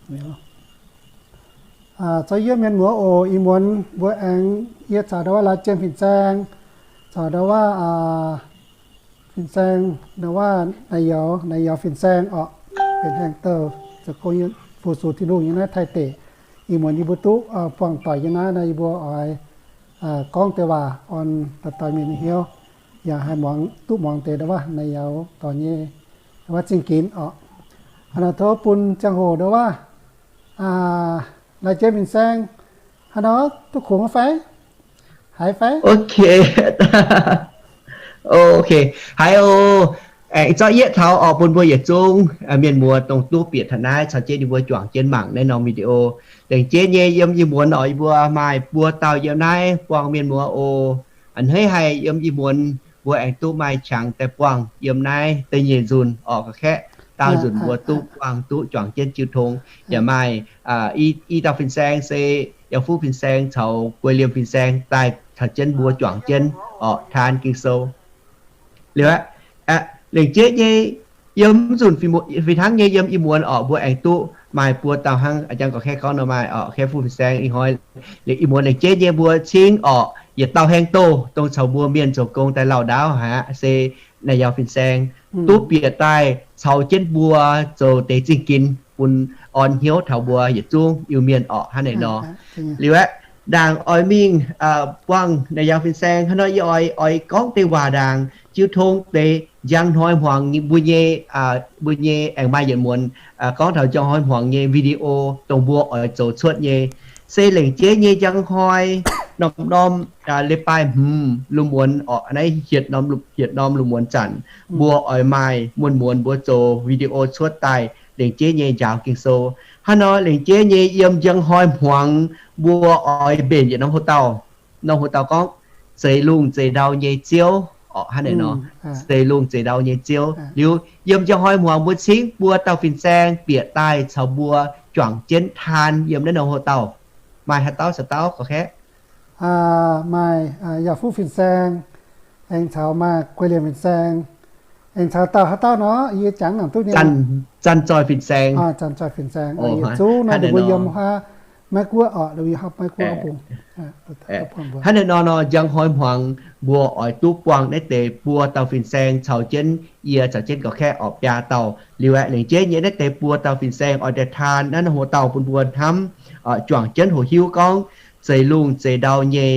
Zouv yie mienh muoz oc, ih muonz mbuo aengx yie caux ndau wuov Lai Jiem fin-saeng, caux ndau wuov fin-saeng, ndau wuov naaic yaac, naaic yaac fin-saeng oc, benx haengh douh zoux gong fu-sux Tin-Hungh yiem naaiv Taiv deic. Ih muonz yie mbuo duqv buangh doic yiem naaiv nor, yie mbuo oix gorngv deix waac orn dauh dauh mienh nyei hnyouv, yaac haih muangx, duqv muangx deix ndau wuov naaic yaac dorh nyei ndau wuov zingh ginx oc. Hnangv naaic tov bun ziangh hoc ndau wuov Lai Jiem fin-saeng, hnangv nor duqv kungx fai? Haiz fai? Ok. Ok, haiz oc. Aengx zorqv yietv taux oc bun mbuo yietc zungv mienh muoz dongh duqv bieqc taux naaiv caux jienv yie mbuo juangc jienv mangc naaiv norm video. Lengc jeiv nyei yiem ih muonz oc, yie mbuo maaih buo dauh yiem naaiv buangh mienh muoz oc. A'hneiv haih yiem ih muonz mbuo aengx duqv maaih qangx daaih buangh yiem naaiv da'nyeic nzunc oc, ga'kaeqv daauh nzunc mbuo duqv buangh duqv juangc jienv jiu tong. Yaac maaih i dauh fin-saeng se Yauh Fuqv fin-saeng caux Guei Liemh fin-saeng daaih caux jienv mbuo juangc jienv oc taan Ging-Sou. Liuz aqv, lengc jeiv nyei yiem nzunc fih hnangv nyei yiem ih muonz oc, mbuo aengx duqv maaih buo dauh hnangv a'jang gorx kaeqv gorngv nor maaih oc, kaeqv Fuqv fin-saeng ih hnoi. Liuz ih muonz lengc jeiv nyei mbuo cingv oc, yietc dauh haengh douh dongh caux mbuo mienh zoux gong daaih lauh ndaauv haic aqv se naaic Yauh fin-saeng duqv bieqc daaih caux jienv mbuo zoux deix zingh ginx bun orn hnyouv taux mbuo yietc zungv Iu-Mienh orqc hnangv naaic nor. Liuz aeqv, ndaangc oix mingh buangh naaic Yauh fin-saeng hnangv nor, yie oix, oix gorngv deix waac ndaangc jiu tong deix njang hnoi hmuangx mbuo nyei, mbuo nyei aengx maaih yietc muonz gorngv taux njang hnoi hmuangx nyei video dongh mbuo oix zoux cuotv nyei. Se lengc jeiv nyei njang hnoi norm-norm leiz-baaih hmz lungh muonz orqc, naaiv hietc norm, hietc norm lungh muonz zanc mbuo oix maaih muonz-muonz mbuo zoux video cuotv daaih lengc jeiv nyei njaaux Ging-Sou. Hnangv nor lengc jeiv nyei yiem njang hnoi hmuangx mbuo oix mbenc yietc norm hoc-dauh. Norm hoc-dauh gorngv, Zeix lungh zeix ndau nyei Ziouv orqc, hnangv naaic nor, Zeix lungh zeix ndau nyei Ziouv. Liuz yiem njang hnoi hmuangx mbuo cingv buo dauh fin-saeng bieqc daaih caux mbuo juangc jienv taan yiem naaiv norm hoc-dauh. Maaih haaix dauh, caux dauh gorx kaeqv? Maaih Yauh Fuqv fin-saeng, aengx caux maaih Guei Liemh fin-saeng, aengx caux dauh haaix dauh nor, yie jangx nangc duqv nyei. Zanc Zoih fin-saeng. Zanc Zoih fin-saeng, yietc zungv nor ninh mbuo yiem huaav Meiv Guoqv orqc, ninh mbuo yiem huaav Meiv Guoqv bung. Hnangv naaiv nor nor, njang hnoi hmuangx mbuo oix duqv buangh naaiv deix buo dauh fin-saeng caux jienv yie caux jienv gorx kaeqv orqc biaa dauh. Liuz aeqv, lengc jeiv nyei naaiv deix buo dauh fin-saeng oix daaih taan naaiv norm hoc-dauh bun mbuo hnamv, juangc jienv hoqc hiuv gorngv zeix lungh zeix ndau nyei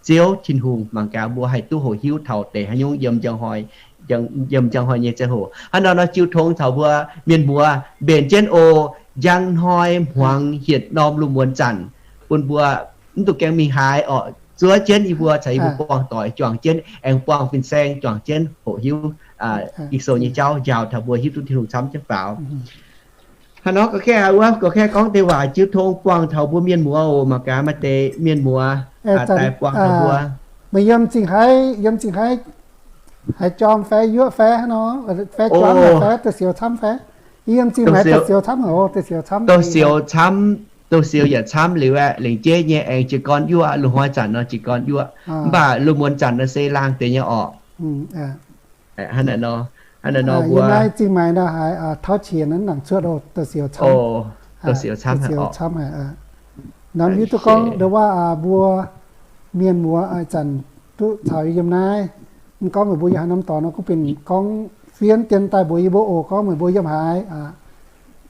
Ziouv Tin-Hungh. Mangc gaax mbuo haih duqv hoqc hiuv taux deix haaix nyungc yiem njang hnoi, yiem njang hnoi nyei ziangh hoc. Hnangv nor nor jiu tong caux mbuo mienh muoz mbenc jienv oc. Njang hnoi hmuangx hietc norm lungh muonz zanc bun mbuo mv dungx gaengh mingh haaix orqc, zuov jienv yie mbuo caux yie mbuo buangh doic juangc jienv, aengx buangh fin-saeng juangc jienv hoqc hiuv Ging-Sou nyei jauv, njaaux taux mbuo hiuv duqv Tin-Hungh camv jienv faaux. Hnangv nor gorx kaeqv wuov, gorx kaeqv gorngv deix waac jiu tong buangh taux mbuo mienh muoz oc. Mangc gaax maaih deix mienh muoz daaih buangh taux mbuo. Meih yiem Zingh Haaix, yiem Zingh Haaix, haaix jorm fai yuoqv fai hnangv nor, fai juangv fai da'siouc camv fai? Yie yiem Zingh Haaix da'siouc camv oc, da'siouc camv. Da'siouc camv, da'siouc yaac camv liuz aeqv, lengc jeiv nyei aengx jiez gorn yuoqv, lungh hnoi zanc nor jiez gorn yuoqv. Mv baac lungh muonz zanc nor se laangh deix nyei orqc. Hnangv naaic nor, hnangv naaic nor mbuo naaiv Zingh Maix nor haiz tauv qiex nangc cuotv da'siouc camv. Da'siouc camv haic. Nor hiuv duqv gorngv ndo wuov mbuo mienh muoz ih zanc duqv caux yiem naaiv, mv gorngv meih mbuo yiem haaix norm dorngx nor, gunv benx gorngv fiev dien daaih mbuox yie mbuo oc, gorngv meih mbuo yiem haaix,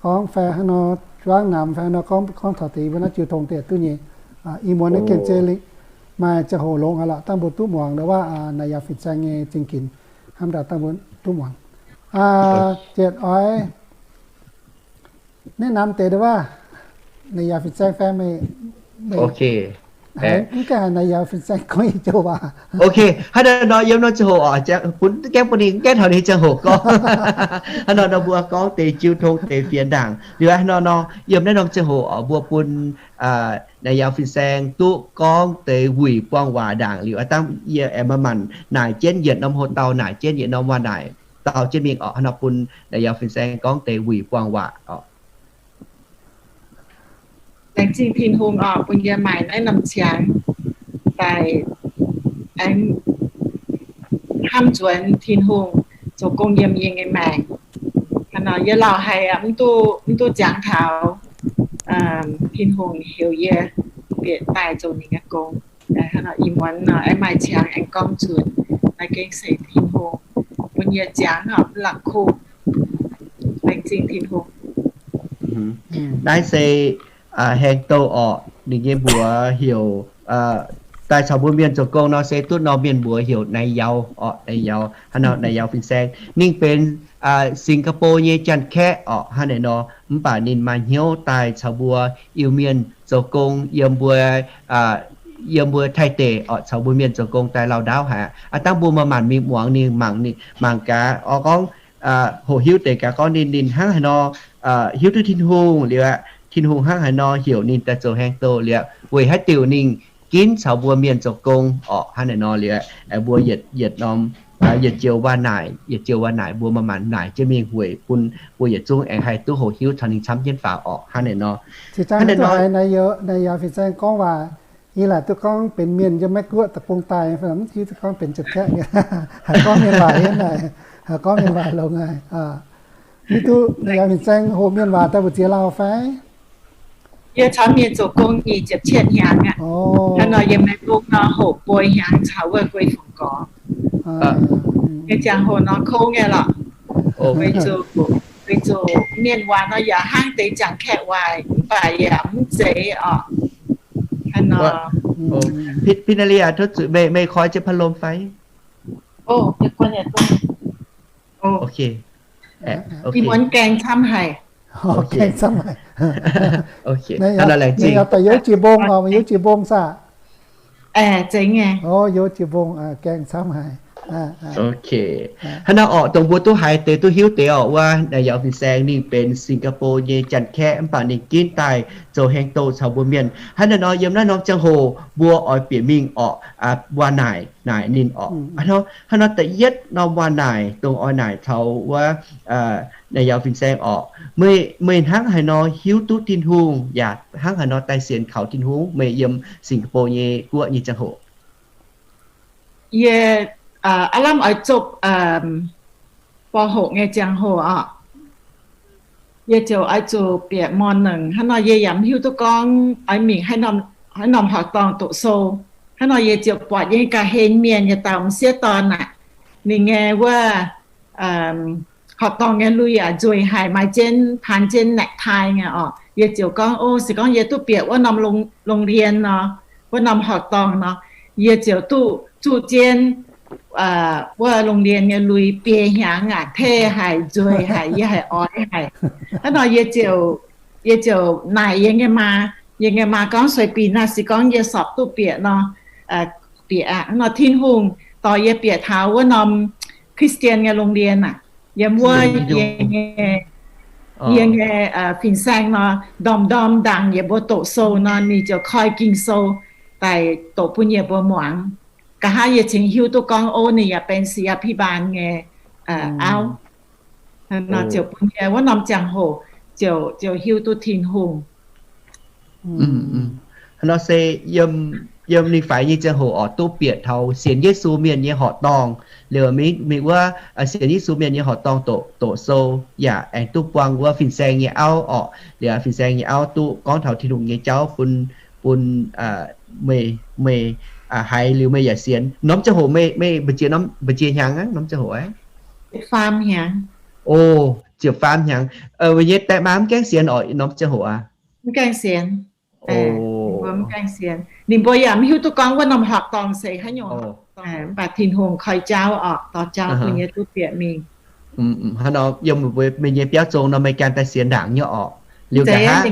gorngv fai hnangv nor, juangv namx fai hnangv nor, gorngv, gorngv taux deix yie mbuo naaiv jiu tong deix duqv nyei. Ih muonz naaiv gengh zeiz maaih ziangh hoc longx haic lorqc, dangh mbuo duqv muangx ndo wuov naaic yaac fin-saeng nyei zingh ginx, hnamv daaih dangh mbuo duqv muangx. Zietc oix naaiv namx deix ndo wuov naaic yaac fin-saeng fai meih, meih mv gaengh haiz naaic yaac fin-saeng gorngv nyei joux waac. Ok, hnangv naaiv nor yiem norm ziangh hoc oc, bun gaengh bun ninh gaengh taux ninh ziangh hoc gorngv. Hnangv nor nor mbuo gorngv deix jiu tong deix fienx ndaangc liuz, hnangv nor nor yiem naaiv norm ziangh hoc oc, mbuo bun naaic yaac fin-saeng duqv gorngv deix wuic buangh waac ndaangc liuz, dangh yie aengx manc-manc naaic jienv yietc norm hoc-dauh, naaic jienv yietc norm waac-naaic dau jienv mingh oc. Hnangv nor bun naaic yaac fin-saeng gorngv deix wuic buangh waac oc. Laengz zingh Tin-Hungh oc, bun yie maaic naaiv norm ziangx daaih aengx hnamv nzuonx Tin-Hungh zoux gong yiem yie nyei maengc. Hnangv nor yie lauh haic, mv duqv, mv duqv ziangx taux. Tin-Hungh heuc yie bieqc daaih zoux ninh nyei gong. Ih muonz aengx maaih qangx aengx gorngv nzunc, naaiv gengh se Tin-Hungh bun yie ziangx mv la'kuqv. Laengz zingh Tin-Hungh. Naaiv se Haeng Douh orqc, ninh nyei mbuox heuc, daaih caux mbuo mienh zoux gong nor se duqv norm mienh mbuox heuc Naaiv Yauh orqc, Naaiv Yauh, hnangv nor Naaiv Yauh fin-saeng. Ninh benx Singapore nyei janx-kaeqv orqc, hnangv naaic nor. Mv baac ninh maaih hnyouv daaih caux mbuo Iu-Mienh zoux gong yiem mbuo, yiem mbuo Taiv deic orqc, caux mbuo mienh zoux gong daaih lauh ndaauv haic aqv. Dangh mbuo maaih maanc mingh muangx ninh, mangc ninh, mangc gaax oix gorngv, hoqc hiuv deix gaax gorngv ninh, ninh hnangv haaix nor hiuv duqv Tin-Hungh liuz aqv, Tin-Hungh hnangv haaix nor heuc ninh daaih zoux Haeng Douh liuz aqv, weic haaix diuc ninh ginv caux mbuo mienh zoux gong orqc, hnangv naaic nor liuz aqv, mbuo yietc, yietc norm, yietc joux waac naaic, yietc joux waac naaic mbuo maaih maanc naaic jienv mingh weic bun mbuo yietc zungv aengx haih duqv hoqc hiuv taux ninh camv jienv faaux orqc, hnangv naaic nor. Hnangv naaic nor, Naaiv Yauh fin-saeng gorngv waac, yie laaic duqv gorngv benx mienh yiem Meiv Guoqv deic-bung daaih, mv hiuv duqv gorngv benx janx-kaeqv nyei. Haiz gorngv mienh waac yiem naaic, haiz gorngv mienh waac longx haic. Hiuv duqv Naaiv Yauh fin-saeng hoqc mienh waac daaih mbu'ziex lauh fai? Yie caux mienh zoux gong nyic ziepc cietv hnyangx aqv. Hnangv nor yiem Meiv Guoqv nor hoqc buo hnyangx caux wuov Guei Fongc Gorx. Nyei ziangh hoc nor kouv nyei lorqc. Weic zuqc, weic zuqc mienh waac nor yaac hnangv deix janx-kaeqv waac, mv baac yaac mv zeiz orqc. Hnangv nor. Pinalia, tov zuqc meih, meih koi jienv พัดลม fai? Ih muonz gaengh camv haic. Gaengh camv haic. Naaiv yaac daaih youv jiex mbong oc, youv jiex mbong saah? Youv jiex mbong, gaengh camv haic. Hnangv naaiv orqc, dongh mbuo duqv haiz deix duqv hiuv deix orqc, wuov Naaiv Yauh fin-saeng ninh benx Singapore nyei janx-kaeqv mv baac ninh ginv daaih zoux Haeng Douh caux mbuo mienh. Hnangv naaiv nor yiem naaiv norm ziangh hoc mbuo oix bieqc mingh orqc, waac naaic naaic ninh orqc. Hnangv nor da'yietv norm waac naaic dongh oix naaic taux wuov Naaiv Yauh fin-saeng orqc, meih, meih hnangv haaix nor hiuv duqv Tin-Hungh yaac hnangv haaix nor daaih sienx kaux Tin-Hungh? Meih yiem Singapore nyei guoqv nyei ziangh hoc. Yie aav lamh oix zopv ป.หก nyei ziangh hoc orqc, yie ziouc oix zuqc bieqc ม.หนึ่ง. Hnangv nor yie yaac mv hiuv duqv gorngv oix mingh haaix norm horqc dorngh doqc sou. Hnangv nor yie ziouc buatc yie ga'hlen mienh yietc dauh m'sieqv dorn aac, ninh nyei wuov horqc dorngh nyei lui yaac nzueic haic, maaih jienv, paan jienv แน็กไท nyei orqc. Yie ziouc gorngv, O, se gorngv yie duqv bieqc wuov norm โรงเรียน nor, wuov norm horqc dorngh nor, yie ziouc duqv zuqv jienv wuov โรงเรียน nyei lui biei hnyangx aac, tei haic, nzueic haic, yie haic oix haic. Hnangv nor yie ziouc, yie ziouc naaic yie nyei maa. Yie nyei maa gorngv, Sueih binc naaiv se gorngv yie สอบ duqv bieqc nor, bieqc aqv. Hnangv nor Tin-Hungh dorh yie bieqc taux wuov norm Christian nyei โรงเรียน aac, yiem wuov yie nyei, yie nyei fin-saeng nor, ndorm-ndorm ndaangc yie mbuo doqc sou nor, ninh ziouc koi Ging-Sou daaih doqc bun yie mbuo muangx. Nqa'haav yie cingx hiuv duqv gorngv, O, ninh yaac benx ศิษยาภิบาล nyei auv. Nor ziouc bun yie wuov norm ziangh hoc ziouc, ziouc hiuv duqv Tin-Hungh. Hnangv nor se yiem, yiem ninh faix nyei ziangh hoc orqc, duqv bieqc taux sienx Yesu mienh nyei horqc dorngh. Liuz mingh, mingh wuov sienx Yesu mienh nyei horqc dorngh doqc, doqc sou, yaac aengx duqv buangh wuov fin-saeng nyei auv orqc. Liuz fin-saeng nyei auv duqv gorngv taux Tin-Hungh nyei jauv bun, bun meih, meih haiz liuz meih yaac sienx. Norm ziangh hoc meih, meih mbu'ziex, mbu'ziex hnyangx aqv norm ziangh hoc? Faam hnyangx. O, ziepc faam hnyangx. Meih nyei dae maa mv gaengh sienx orqc norm ziangh hoc aqv? Mv gaengh sienx. Mbuo mv gaengh sienx. Ninh mbuo yaac mv hiuv duqv gorngv wuov norm horqc dorngh se haaix nyungc. Mv baac Tin-Hungh koi jauv orqc, dorh jauv bun yie duqv bieqc mingh. Hnangv nor yiem meih nyei biauv zong nor meih ganh daaih sienx ndaangc nyei orqc. Liuz nqa'haav,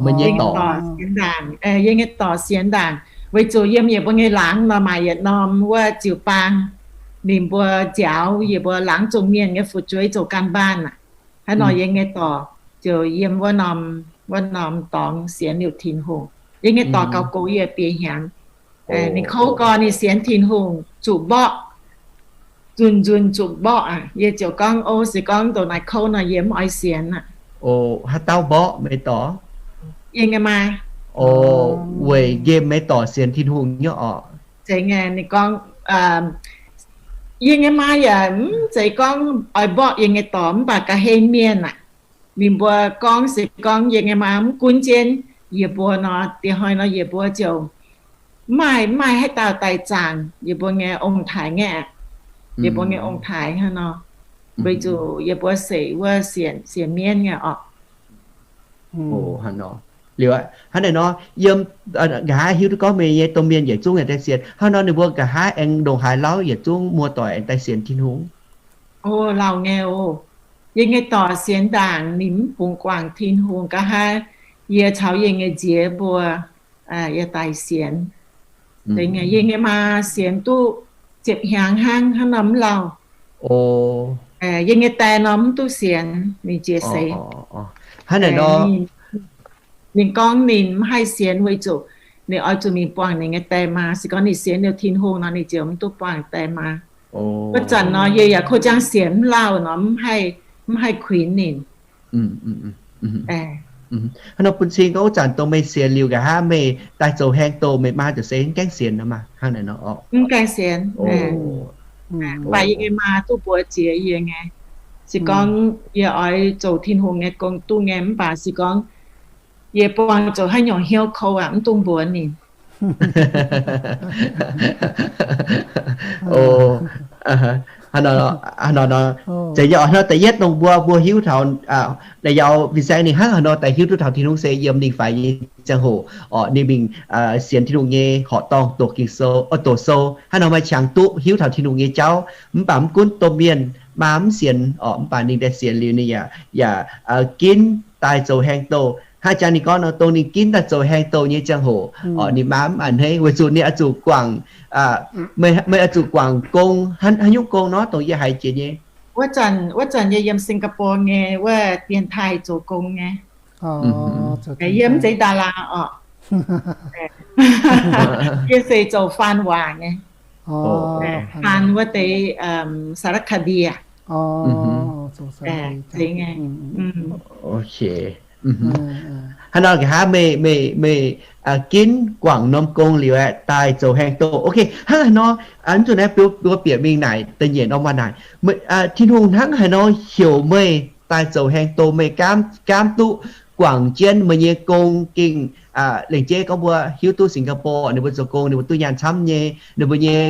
meih nyei dorc sienx ndaangc, yie nyei dorc sienx ndaangc. Weic zuqc yiem yie mbuo nyei laangz nor maaih yietc norm wuov ziux-baang, ninh mbuo nziaaux yie mbuo laangz zongh mienh nyei fu'jueiv zoux การบ้าน aac. Hnangv nor yie nyei dorc ziouc yiem wuov norm, wuov norm dorngx sienx liuz Tin-Hungh. Yie nyei dorc gauh gox yie biei hnyangx. Ninh kouv gorx ninh sienx Tin-Hungh zuqc mborqv, nzunc nzunc zuqc mborqv aac. Yie ziouc gorngv, O, se gorngv ndongc naaic kouv nor yie mv oix sienx aqv. O, haaix dauh mborqv, meih dorc? Yie nyei maa. O, weic nqemh meih dorc sienx Tin-Hungh nyei orqc. Zeiz nyei, ninh gorngv, yie nyei maa yaac mv zeiz gorngv oix mborqv yie nyei dorc, mv baac ga'hlen mienh aac, ninh mbuo gorngv se gorngv yie nyei maa mv gunv jienv yie mbuo nor, diex hnoi nor yie mbuo ziouc mv maaih, mv maaih haaix dauh daaih zaangc yie mbuo nyei ong-taaix nyei, yie mbuo nyei ong-taaix hnangv nor, weic zuqc yie mbuo se wuov sienx, sienx mienv nyei orqc. Liuz aqv, hnangv naaic nor, yiem, nqa'haav hiuv duqv gorngv meih nyei domh mienh yietc zungv aengx daaih sienx. Hnangv nor ninh mbuo nqa'haav aengx ndongc haaix lauh yietc zungv muoz-doic aengx daaih sienx Tin-Hungh? O, lauh nyei oc. Yie nyei dorc sienx ndaangc ninh mv bungx guangc Tin-Hungh. Nqa'haav yie caux yie nyei nziez mbuo, yie daaih sienx. Yie nyei maa sienx duqv ziepc hnyangx hnangv, hnangv nor mv lauh. Yie nyei die nor mv duqv sienx, ninh jiex seix. Hnangv naaic nor, ninh gorngv ninh mv haih sienx weic zuqc ninh oix zuqc mingh buangh ninh nyei die maa. Se gorngv ninh sienx liuz Tin-Hungh nor, ninh ziouc mv duqv buangh die maa. Wuov zanc nor yie yaac kouv jangv sienx mv lauh nor, mv haih kuinx ninh. Hnangv nor bun cing gorngv wuov zanc dongh meih sienx liuz nqa'haav meih daaih zoux haeng douz, meih maa ziouc se mv gaengh sienx nor maah, hnangv naaic nor orqc? Mv gaengh sienx. Mv baac yie nyei maa duqv mbuox jiex yie nyei, se gorngv yie oix zoux Tin-Hungh nyei gong duqv nyei, mv baac se gorngv yie buangh zoux haaix nyungc hnyouv kouv aqv, mv dungx mbuox ninh. Zeiz nyei oc. Hnangv da'yietv dongh mbuo, mbuo hiuv taux, da'nyeic Vincent ninh hnangv haaix nor daaih hiuv duqv taux Tin-Hungh se yiem ninh faix nyei ziangh hoc orqc, ninh mingh sienx Tin-Hungh nyei horqc dorngh doqc Ging-Sou, doqc sou. Hnangv nor maaih qangx duqv hiuv taux Tin-Hungh nyei jauv. Mv baac mv gunv domh mienh maa mv sienx orqc, mv baac ninh daaih sienx liuz ninh yaac, yaac ginv daaih zoux haeng douz. Hnangv jangx ninh gorngv nor, dongh ninh ginv daaih zoux haeng douz nyei ziangh hoc orqc, ninh maa mv a'hneiv weic zuqc ninh oix zuqc guangc, meih oix zuqc guangc gong, haaix nyungc gong nor dongh yie haiz jiex nyei. Wuov zanc, wuov zanc yie yiem Singapore nyei wuov dienx taaih zoux gong nyei. Yie mv zeiz daalaa orqc. Yie se zoux faan waac nyei. Faan wuov deix sarac-kadi aac. Zeiz nyei. Hnangv nor nqa'haav meih, meih, meih ginv guangc norm gong liuz aeqv, daaih zoux haeng douz. Ok, hnangv haaix nor, mv zuqc naaiv mbuo bieqc mingh naaic da'nyeic norm waac naaic, Tin-Hungh hnangv haaix nor heuc meih daaih zoux haeng douz, meih gaamv, gaamv duqv guangc jienv meih nyei gong gengh, lengc jeiv gorngv mbuo hiuv duqv Singapore ninh mbuo zoux gong ninh mbuo duqv nyaanh camv nyei, ninh mbuo nyei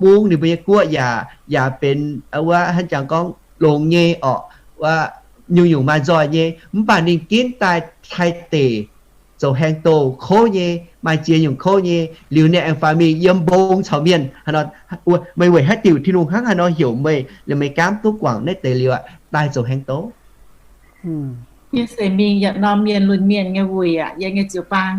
bung, ninh mbuo nyei guoqv yaac, yaac benx wuov hnangv jangx gorngv longx nyei orqc, wuov nyungc-nyungc maaih nzoih nyei. Mv baac ninh ginv daaih Taiv deic zoux haeng douz kouv nyei, maaih ziex nyungc kouv nyei, liuz ninh aengx faix mingh yiem mbong caux mienh. Meih weic haaix diuc Tin-Hungh hnangv haaix nor heuc meih, liuz meih gaamv duqv guangc naaiv deix liuz aqv, daaih zoux haeng douz? Yie se mingh yaac norm mienh lunx mienh nyei wuic aqv, yie nyei jiu-baang,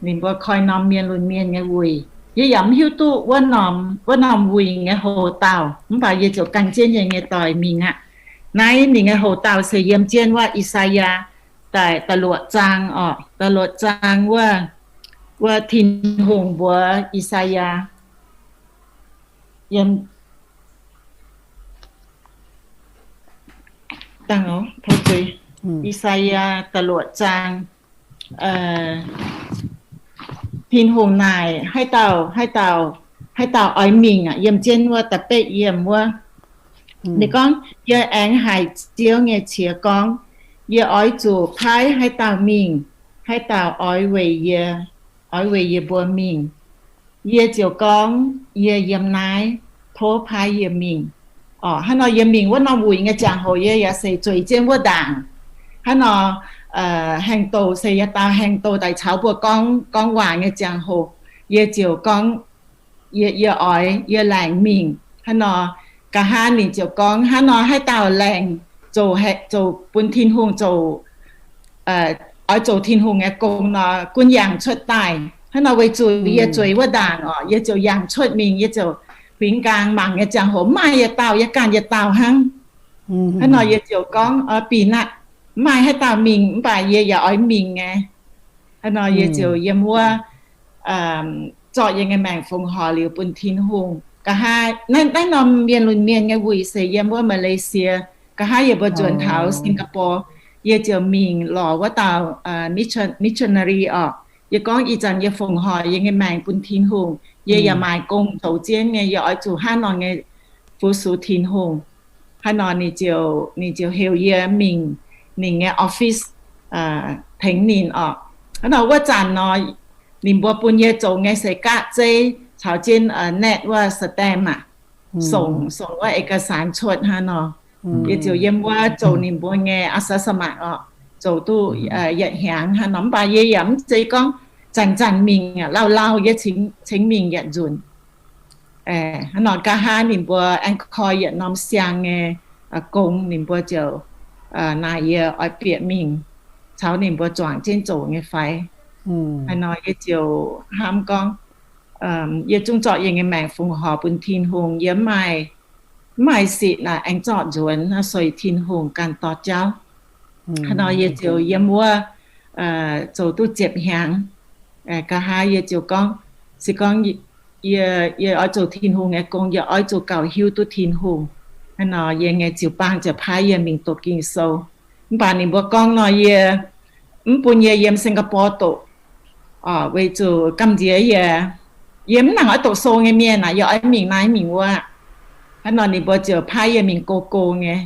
ninh mbuo koi norm mienh lunx mienh nyei wuic. Yie yaac mv hiuv duqv wuov norm, wuov norm wuic nyei houx-daauh, mv baac yie ziouc gan jienv yie nyei doic mingh aqv. Naaiv ninh nyei houx-daauh se yiem jienv wuov I^saa^yaa da'luoqc zaang orqc, da'luoqc zaang wuov, wuov Tin-Hungh mbuox I^saa^yaa, yiem, I^saa^yaa da'luoqc zaang, Tin-Hungh naaic haaix dauh, haaix dauh, haaix dauh oix mingh aqv, yiem jienv wuov da'betv yiem wuov. Ninh gorngv, yie aengx haic Ziouv nyei qiex gorngv, yie oix zuqc paaiv haaix dauh mingh, haaix dauh oix weic yie, oix weic yie mbuo mingh. Yie ziouc gorngv, yie yiem naaiv, tov paaiv yie mingh. Orqc, hnangv nor yie mingh wuov norm wuic nyei ziangh hoc yie yaac se zueiz jienv wuov ndaangc. Hnangv nor haeng douz se yie dau haeng douz daaih caux mbuo gorngv, gorngv waac nyei ziangh hoc, yie ziouc gorngv, yie, yie oix, yie laengz mingh. Hnangv nor, nqa'haav ninh ziouc gorngv, hnangv nor haaix dauh laengz zoux, zoux bun Tin-Hungh zoux, oix zoux Tin-Hungh nyei gong nor, gunv yangh cuotv daaih. Hnangv nor weic zuqc yie zueiz wuov ndaangc orqc, yie ziouc yangh cuotv mingh, yie ziouc huingx nqaang mangc nyei ziangh hoc mv maaih yietc dauh, yie ganh yietc dauh hnangv. Hnangv nor yie ziouc gorngv, Bieqc aqv, mv maaih haaix dauh mingh, mv baac yie yaac oix mingh nyei. Hnangv nor yie ziouc yiem wuov zorqv yie nyei maengc fongc horc liuz bun Tin-Hungh. Nqa'haav naaiv, naaiv norm mienh lunx mienh nyei wuic se yiem wuov Malaysia. Nqa'haav yie mbuo nzuonx taux Singapore, yie ziouc mingh lorz wuov dauh missionary orqc. Yie gorngv ih zanc yie fongc horc yie nyei maengc bun Tin-Hungh, yie yaac maaih gong zoux jienv nyei, yie oix zuqc hnangv nor nyei fu-sux Tin-Hungh. Haaix nor ninh ziouc, ninh ziouc heuc yie mingh ninh nyei office tengx ninh orqc. Hnangv nor wuov zanc nor, ninh mbuo bun yie zoux nyei se gaav zeiv caux jienv net wuov stamp aac, songc, songc wuov เอกสาร cuotv hnangv nor. Yie ziouc yiem wuov zoux ninh mbuo nyei อาสาสมัคร orqc, zoux duqv yietc hnyangx hnangv nor. Mv baac yie yaac mv zeiz gorngv zanc-zanc mingh, lauh lauh yie cingx mingh yietc nzunc. Hnangv nor nqa'haav ninh mbuo aengx koi yietc norm siang nyei gong, ninh mbuo ziouc naaic yie oix bieqc mingh caux ninh mbuo zuangx jienv zoux nyei fai. Haaix nor yie ziouc hnamv gorngv, yie zungv zorqv yie nyei maengc fungx horc bun Tin-Hungh. Yie mv maaih, mv maaih sitc naaic aengx zorqv nzuonx, sueih Tin-Hungh ganh dorh jauv. Haaix nor yie ziouc yiem wuov zoux duqv ziepc hnyangx. Nqa'haav yie ziouc gorngv, se gorngv yie, yie oix zoux Tin-Hungh nyei gong, yie oix zuqc gauh hiuv duqv Tin-Hungh. Haaix nor yie nyei jiu-baang ziouc paaiv yie mingh doqc Ging-Sou. Mv baac ninh mbuo gorngv nor, yie mv bun yie yiem Singapore doqc, weic zuqc gamh nziex yie, yie mv nangc oix doqc sou nyei mienh aac, yie oix mingh naaiv mingh wuov. Haaix nor ninh mbuo ziouc paaiv yie mingh go go nyei.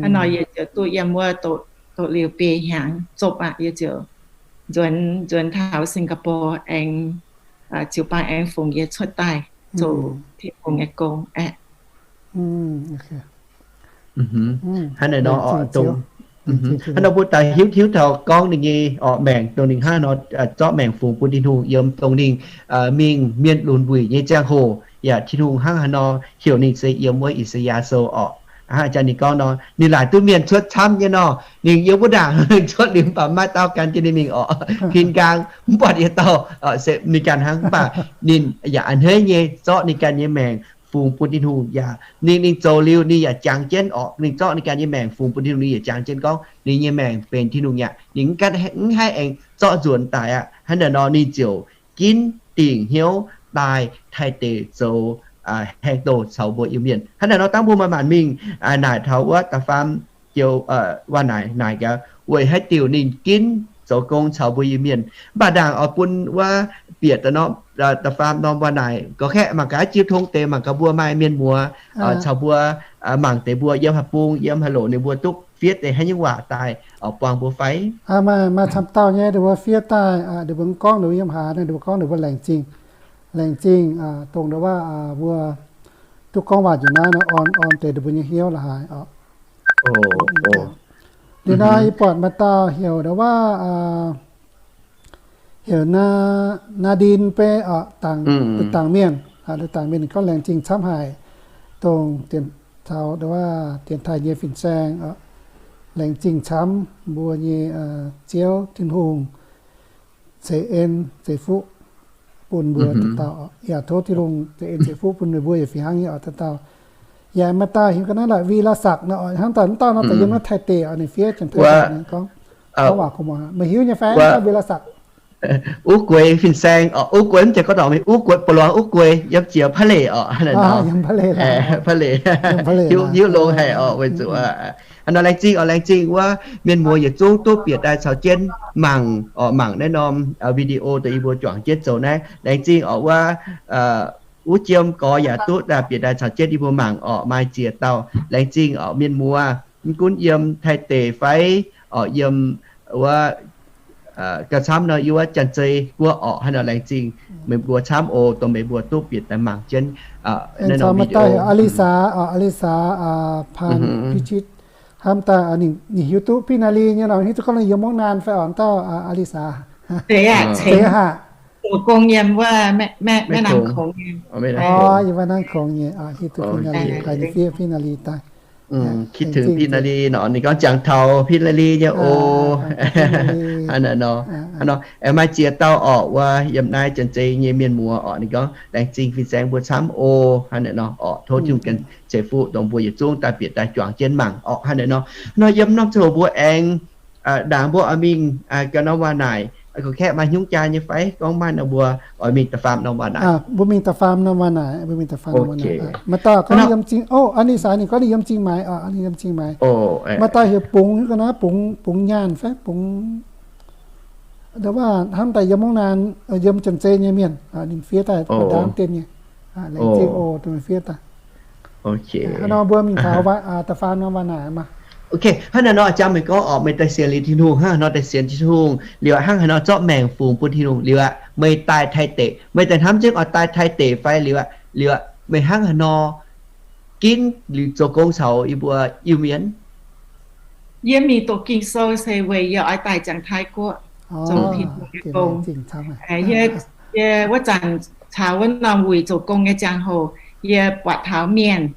Haaix nor yie ziouc duqv yiem wuov doqc liuz biei hnyangx zopv aqv, yie ziouc nzuonx, nzuonx taux Singapore aengx, jiu-baang aengx fungx yie cuotv daaih zoux Tin-Hungh nyei gong aqv. Hnangv naaiv nor, hnangv nor mbuo daaih hiuv, hiuv taux gorngv ninh nyei orqc maengc dongh ninh hnangv nor zorqv maengc fungx bun Tin-Hungh yiem dongh ninh mingh mienh lunx wuic nyei ziangh hoc, yaac Tin-Hungh hnangv haaix nor heuc ninh se yiem wuov I^saa^yaa Sou orqc. Hnangv jang ninh gorngv nor, ninh laaic duqv mienh cuotv camv nyei nor, ninh yiem wuov ndaangc cuotv liuz mv baac maiv dauh gan jienv ninh mingh orqc. Kin nqaang mv buatc yietc dauh, se ninh ganh hnangv. Mv baac ninh yaac a'hneiv nyei zorqv ninh ganh nyei maengc fungx bun Tin-Hungh yaac ninh, ninh zoux liuz ninh yaac jangx jienv orqc. Ninh zorqv ninh ganh nyei maengc fungx bun Tin-Hungh, ninh yaac jangx jienv gorngv ninh nyei maengc benx Tin-Hungh yaac ninh mv haih aengx zorqv nzuonx daaih aqv. Hnangv naaiv nor ninh ziouc ginv dingc hnyouv daaih taaih deix zoux haeng doh caux mbuo Iu-Mienh. Hnangv naaiv nor dangh mbuo maaih maanc mingh naaic taux wuov da'faam joux waac naaic, naaic gaax weic haaix diuc ninh ginv zoux gong caux mbuo Iu-Mienh. Mv baac ndaangc oix bun wuov bieqc da'faam norm waac naaic gorx kaeqv mangc gaax jiu tong deix mangc gaax mbuo maaih mienh muoz caux mbuo mangc deix mbuo yiem haaix bung yiem haaix loc ninh mbuo duqv fiev deix haaix nyungc waac daaih buangh mbuo fai. Maaih camv dauh nyei ninh mbuo fiev daaih, ninh mbuo gorngv ninh mbuo yiem haaix, ninh mbuo gorngv ninh mbuo laengz zingh, laengz zingh dongh ndau waac mbuo duqv gorngv waac njiec naaiv nor, orn, orn deix ninh mbuo nyei hnyouv la'haaix oc. Liuz nor yie buatc maaih dauh heuc ndau waac, heuc Naa Ndin Beiv oc, dangc mienh, dangc mienh ninh gorngv laengz zingh camv haic, dongh taux ndau waac dienx taaih nyei fin-saeng oc. Laengz zingh camv mbuo nyei Ziouv Tin-Hungh ceix en ceix fuqv bun mbuo dauh dauh oc. Yaac tov Tin-Hungh ceix en ceix fuqv bun meih mbuo yietc fih hnangv nyei oc dauh dauh. Yaac maaih dauh heuc ga'naaiv la'Vilasakc nor oc, hnangv dauh, dauh nor daaih yiem naaiv Taiv deic oc, ninh fiev janx-taiv gorngv, gorngv waac kungx muangx. Meih hiuv nyei fai dauh Vilasakc? Uv Gueix fin-saeng oc, Uv Gueix mv zeiz gorngv dorngc mingh, Uv Gueix, ba'luangz Uv Gueix yiem ziex Pa'leic oc. Pa'leic, hiuv longx haic oc, weic zuqc hnangv nor laengz zingh oc, laengz zingh wuov mienh muoz yietc zungv duqv bieqc daaih caux jienv mangc oc, mangc naaiv norm video dongh yie mbuo juangc jienv zoux naaiv. Laengz zingh oc wuov Uv Jiem Gorx yaac duqv bieqc daaih caux jienv yie mbuo mangc oc, maaih ziex dauh. Laengz zingh oc mienh muoz, mv gunv yiem Taiv deic fai oc yiem wuov gauh camv nor yiem wuov Janx-Zei Guoqv oc. Hnangv nor laengz zingh meih mbuo camv oc, dongh meih mbuo duqv bieqc daaih mangc jienv naaiv norm video. Alisa oc, Alisa, Paan Piqitv, hnamv daaih ninh hiuv duqv Pin Naa Li nyei nor, hiuv duqv gorngv ninh yiem Mungv Naan fai oc, dauh Alisa. Zeiz haic. Zoux gong yiem wuov Maiv Naan Kongx nyei. Yiem Maiv Naan Kongx nyei, hiuv duqv Pin Naa Li, ninh fiev Pin Naa Li daaih. Kiv tengx Pin Naa Li nor, ninh gorngv jangx taux Pin Naa Li nyei oc. Hnangv naaiv nor, maaih ziex dauh oc wuov yiem naaiv Janx-Zei nyei mienh muoz oc, ninh gorngv laengz zingh fin-saeng mbuo camv oc. Hnangv naaiv nor oc, tov Tin-Hungh ceix fuqv dongh mbuo yietc zungv daaih bieqc daaih juangc jienv mangc oc. Hnangv naaiv nor, nor yiem norm ziangh hoc mbuo aengx ndaangc mbuo oix mingh ganh norm waac naaic, gorngv kaeqv maaih hnyungv jaa nyei fai gorngv maaih nor mbuo oix mingh da'faam norm waac naaic. Mbuo mingh da'faam norm waac naaic, mbuo mingh da'faam norm waac naaic. Maaih dauh gorngv yiem Zingh, o, Aa^ni^saa ninh gorngv ninh yiem Zingh Maix oc, ninh yiem Zingh Maix. Maaih dauh heuc Bungx, ga'naaiv Bungx, Bungx Nyaanh fai Bungx, ndau waac hnamv daaih yiem Mungv Naan, yiem Janx-Zei nyei mienh, ninh fiev daaih mbu'ndongx deix nyei. Laengz zingh oc, dongh fiev daaih. Hnangv nor mbuo mingh taux da'faam norm waac naaic maah. Ok, hnangv naaiv nor jangx meih gorngv orqc, meih daaih sienx liuz Tin-Hungh, hnangv haaix nor daaih sienx Tin-Hungh liuz aqv, hnangv haaix nor zorqv maengc fungx bun Tin-Hungh liuz aqv, meih daaih Taiv deic, meih daaih hnamv jienv oix daaih Taiv deic fai liuz aqv, liuz aqv, meih hnangv haaix nor ginv liuz zoux gong caux yie mbuo Iu-Mienh? Yie mingh doqc Ging-Sou se weic yie oix daaih ziangx Taiv Guoqv zoux Tin-Hungh nyei gong. Yie, yie wuov zanc caux wuov norm wuic zoux gong nyei ziangh hoc, yie buatc taux mienh,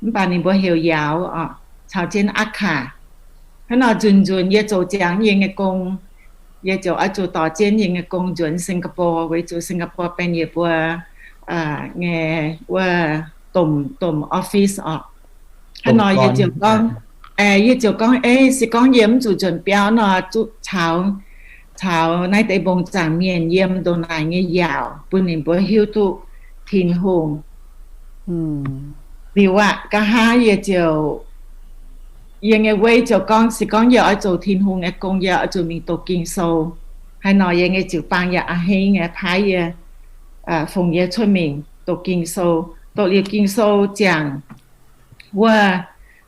mv baac ninh mbuo heuc Yauz orqc, caux jienv Aqv Kaax. Hnangv nor nzunc nzunc yie zoux ziangx yie nyei gong, yie ziouc oix zuqc dorh jienv yie nyei gong nzuonx Singapore, weic zuqc Singapore benx yie mbuo nyei wuov domh, domh office orqc. Hnangv nor yie ziouc gorngv, yie ziouc gorngv, ei, se gorngv yie mv zuqc nzuonx biauv nor, zuqc caux, caux naaiv deix mbong zaangc mienh yiem ndongc naaic nyei yaauc bun ninh mbuo hiuv duqv Tin-Hungh. Liuz aqv, nqa'haav yie ziouc, yie nyei weiv ziouc gorngv, se gorngv yie oix zoux Tin-Hungh nyei gong, yie oix zuqc mingh doqc Ging-Sou. Haaix nor yie nyei jiu-baang yaac a'hneiv nyei paaiv yie, fongc yie cuotv mingh doqc Ging-Sou. Doqc liuz Ging-Sou ziangh, wuov,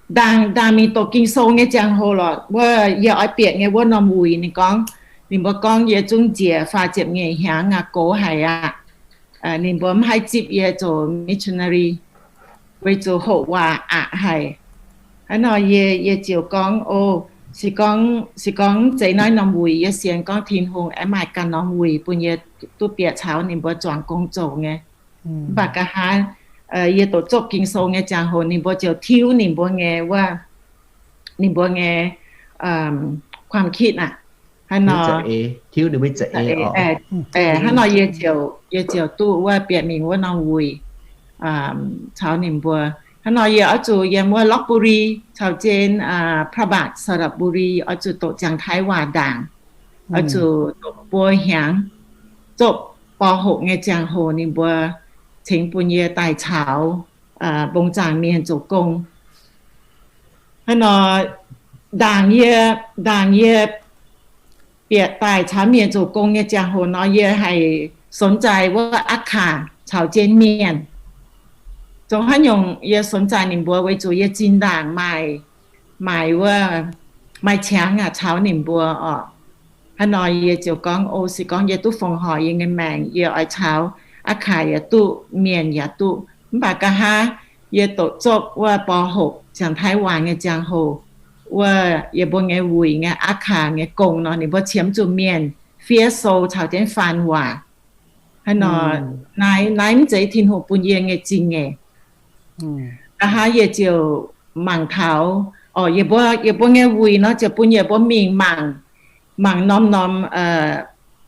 ndaangc, ndaangc mingh doqc Ging-Sou nyei ziangh hoc lorqc, wuov, yie oix bieqc nyei wuov norm wuic ninh gorngv, ninh mbuo gorngv yie zungv njiec faah ziepc nyeic hnyangx aqv, gox haic aqv. Ninh mbuo mv haih zipv yie zoux missionary, weic zuqc hoqc waac aqc haic. Hnangv nor yie, yie ziouc gorngv, o, se gorngv, se gorngv mv zeiz naaiv norm wuic, yie sienx gorngv Tin-Hungh aengx maaih ganh norm wuic bun yie duqv bieqc caux ninh mbuo zuangx gong zoux nyei. Mv baac nqa'haav yie doqc zopv Ging-Sou nyei ziangh hoc ninh mbuo ziouc tiuv ninh mbuo nyei wuov, ninh mbuo nyei ความคิด aqv. Hnangv nor, hnangv nor yie ziouc, yie ziouc duqv wuov bieqc mingh wuov norm wuic caux ninh mbuo. Hnangv nor yie oix zuqc yiem wuov ลพบุรี caux jienv พระบาท สระบุรี oix zuqc doqc ziangx Taiv waac ndaangc, oix zuqc doqc buo hnyangx, zopv ป.หก nyei ziangh hoc ninh mbuo cingx bun yie daaih caux mbong zaangc mienh zoux gong. Hnangv nor, ndaangc yie, ndaangc yie bieqc daaih caux mienh zoux gong nyei ziangh hoc nor, yie haih สนใจ wuov Aqv Kaax caux jienv mienh. Zoux haaix nyungc yie สนใจ ninh mbuo weic zuqc yie zinh ndaangc maaih, maaih wuov, maaih qangx aqv caux ninh mbuo orqc. Hnangv nor yie ziouc gorngv, o, se gorngv yie duqv fongc horc yie nyei maengc, yie oix caux Aqv Kaax yaac duqv, mienh yaac duqv. Mv baac nqa'haav yie doqc zopv wuov ป.หก ziangx Taiv waac nyei ziangh hoc, wuov yie mbuo nyei wuic nyei Aqv Kaax nyei gong nor, ninh mbuo qiemx zuqc mienh fiev sou caux jienv faan waac. Hnangv nor, naaiv, naaiv mv zeiz Tin-Hungh bun yie nyei zingh nyeic. Nqa'haav yie ziouc mangc taux, orqc, yie mbuo, yie mbuo nyei wuic nor ziouc bun yie mbuo mingh mangc, mangc norm-norm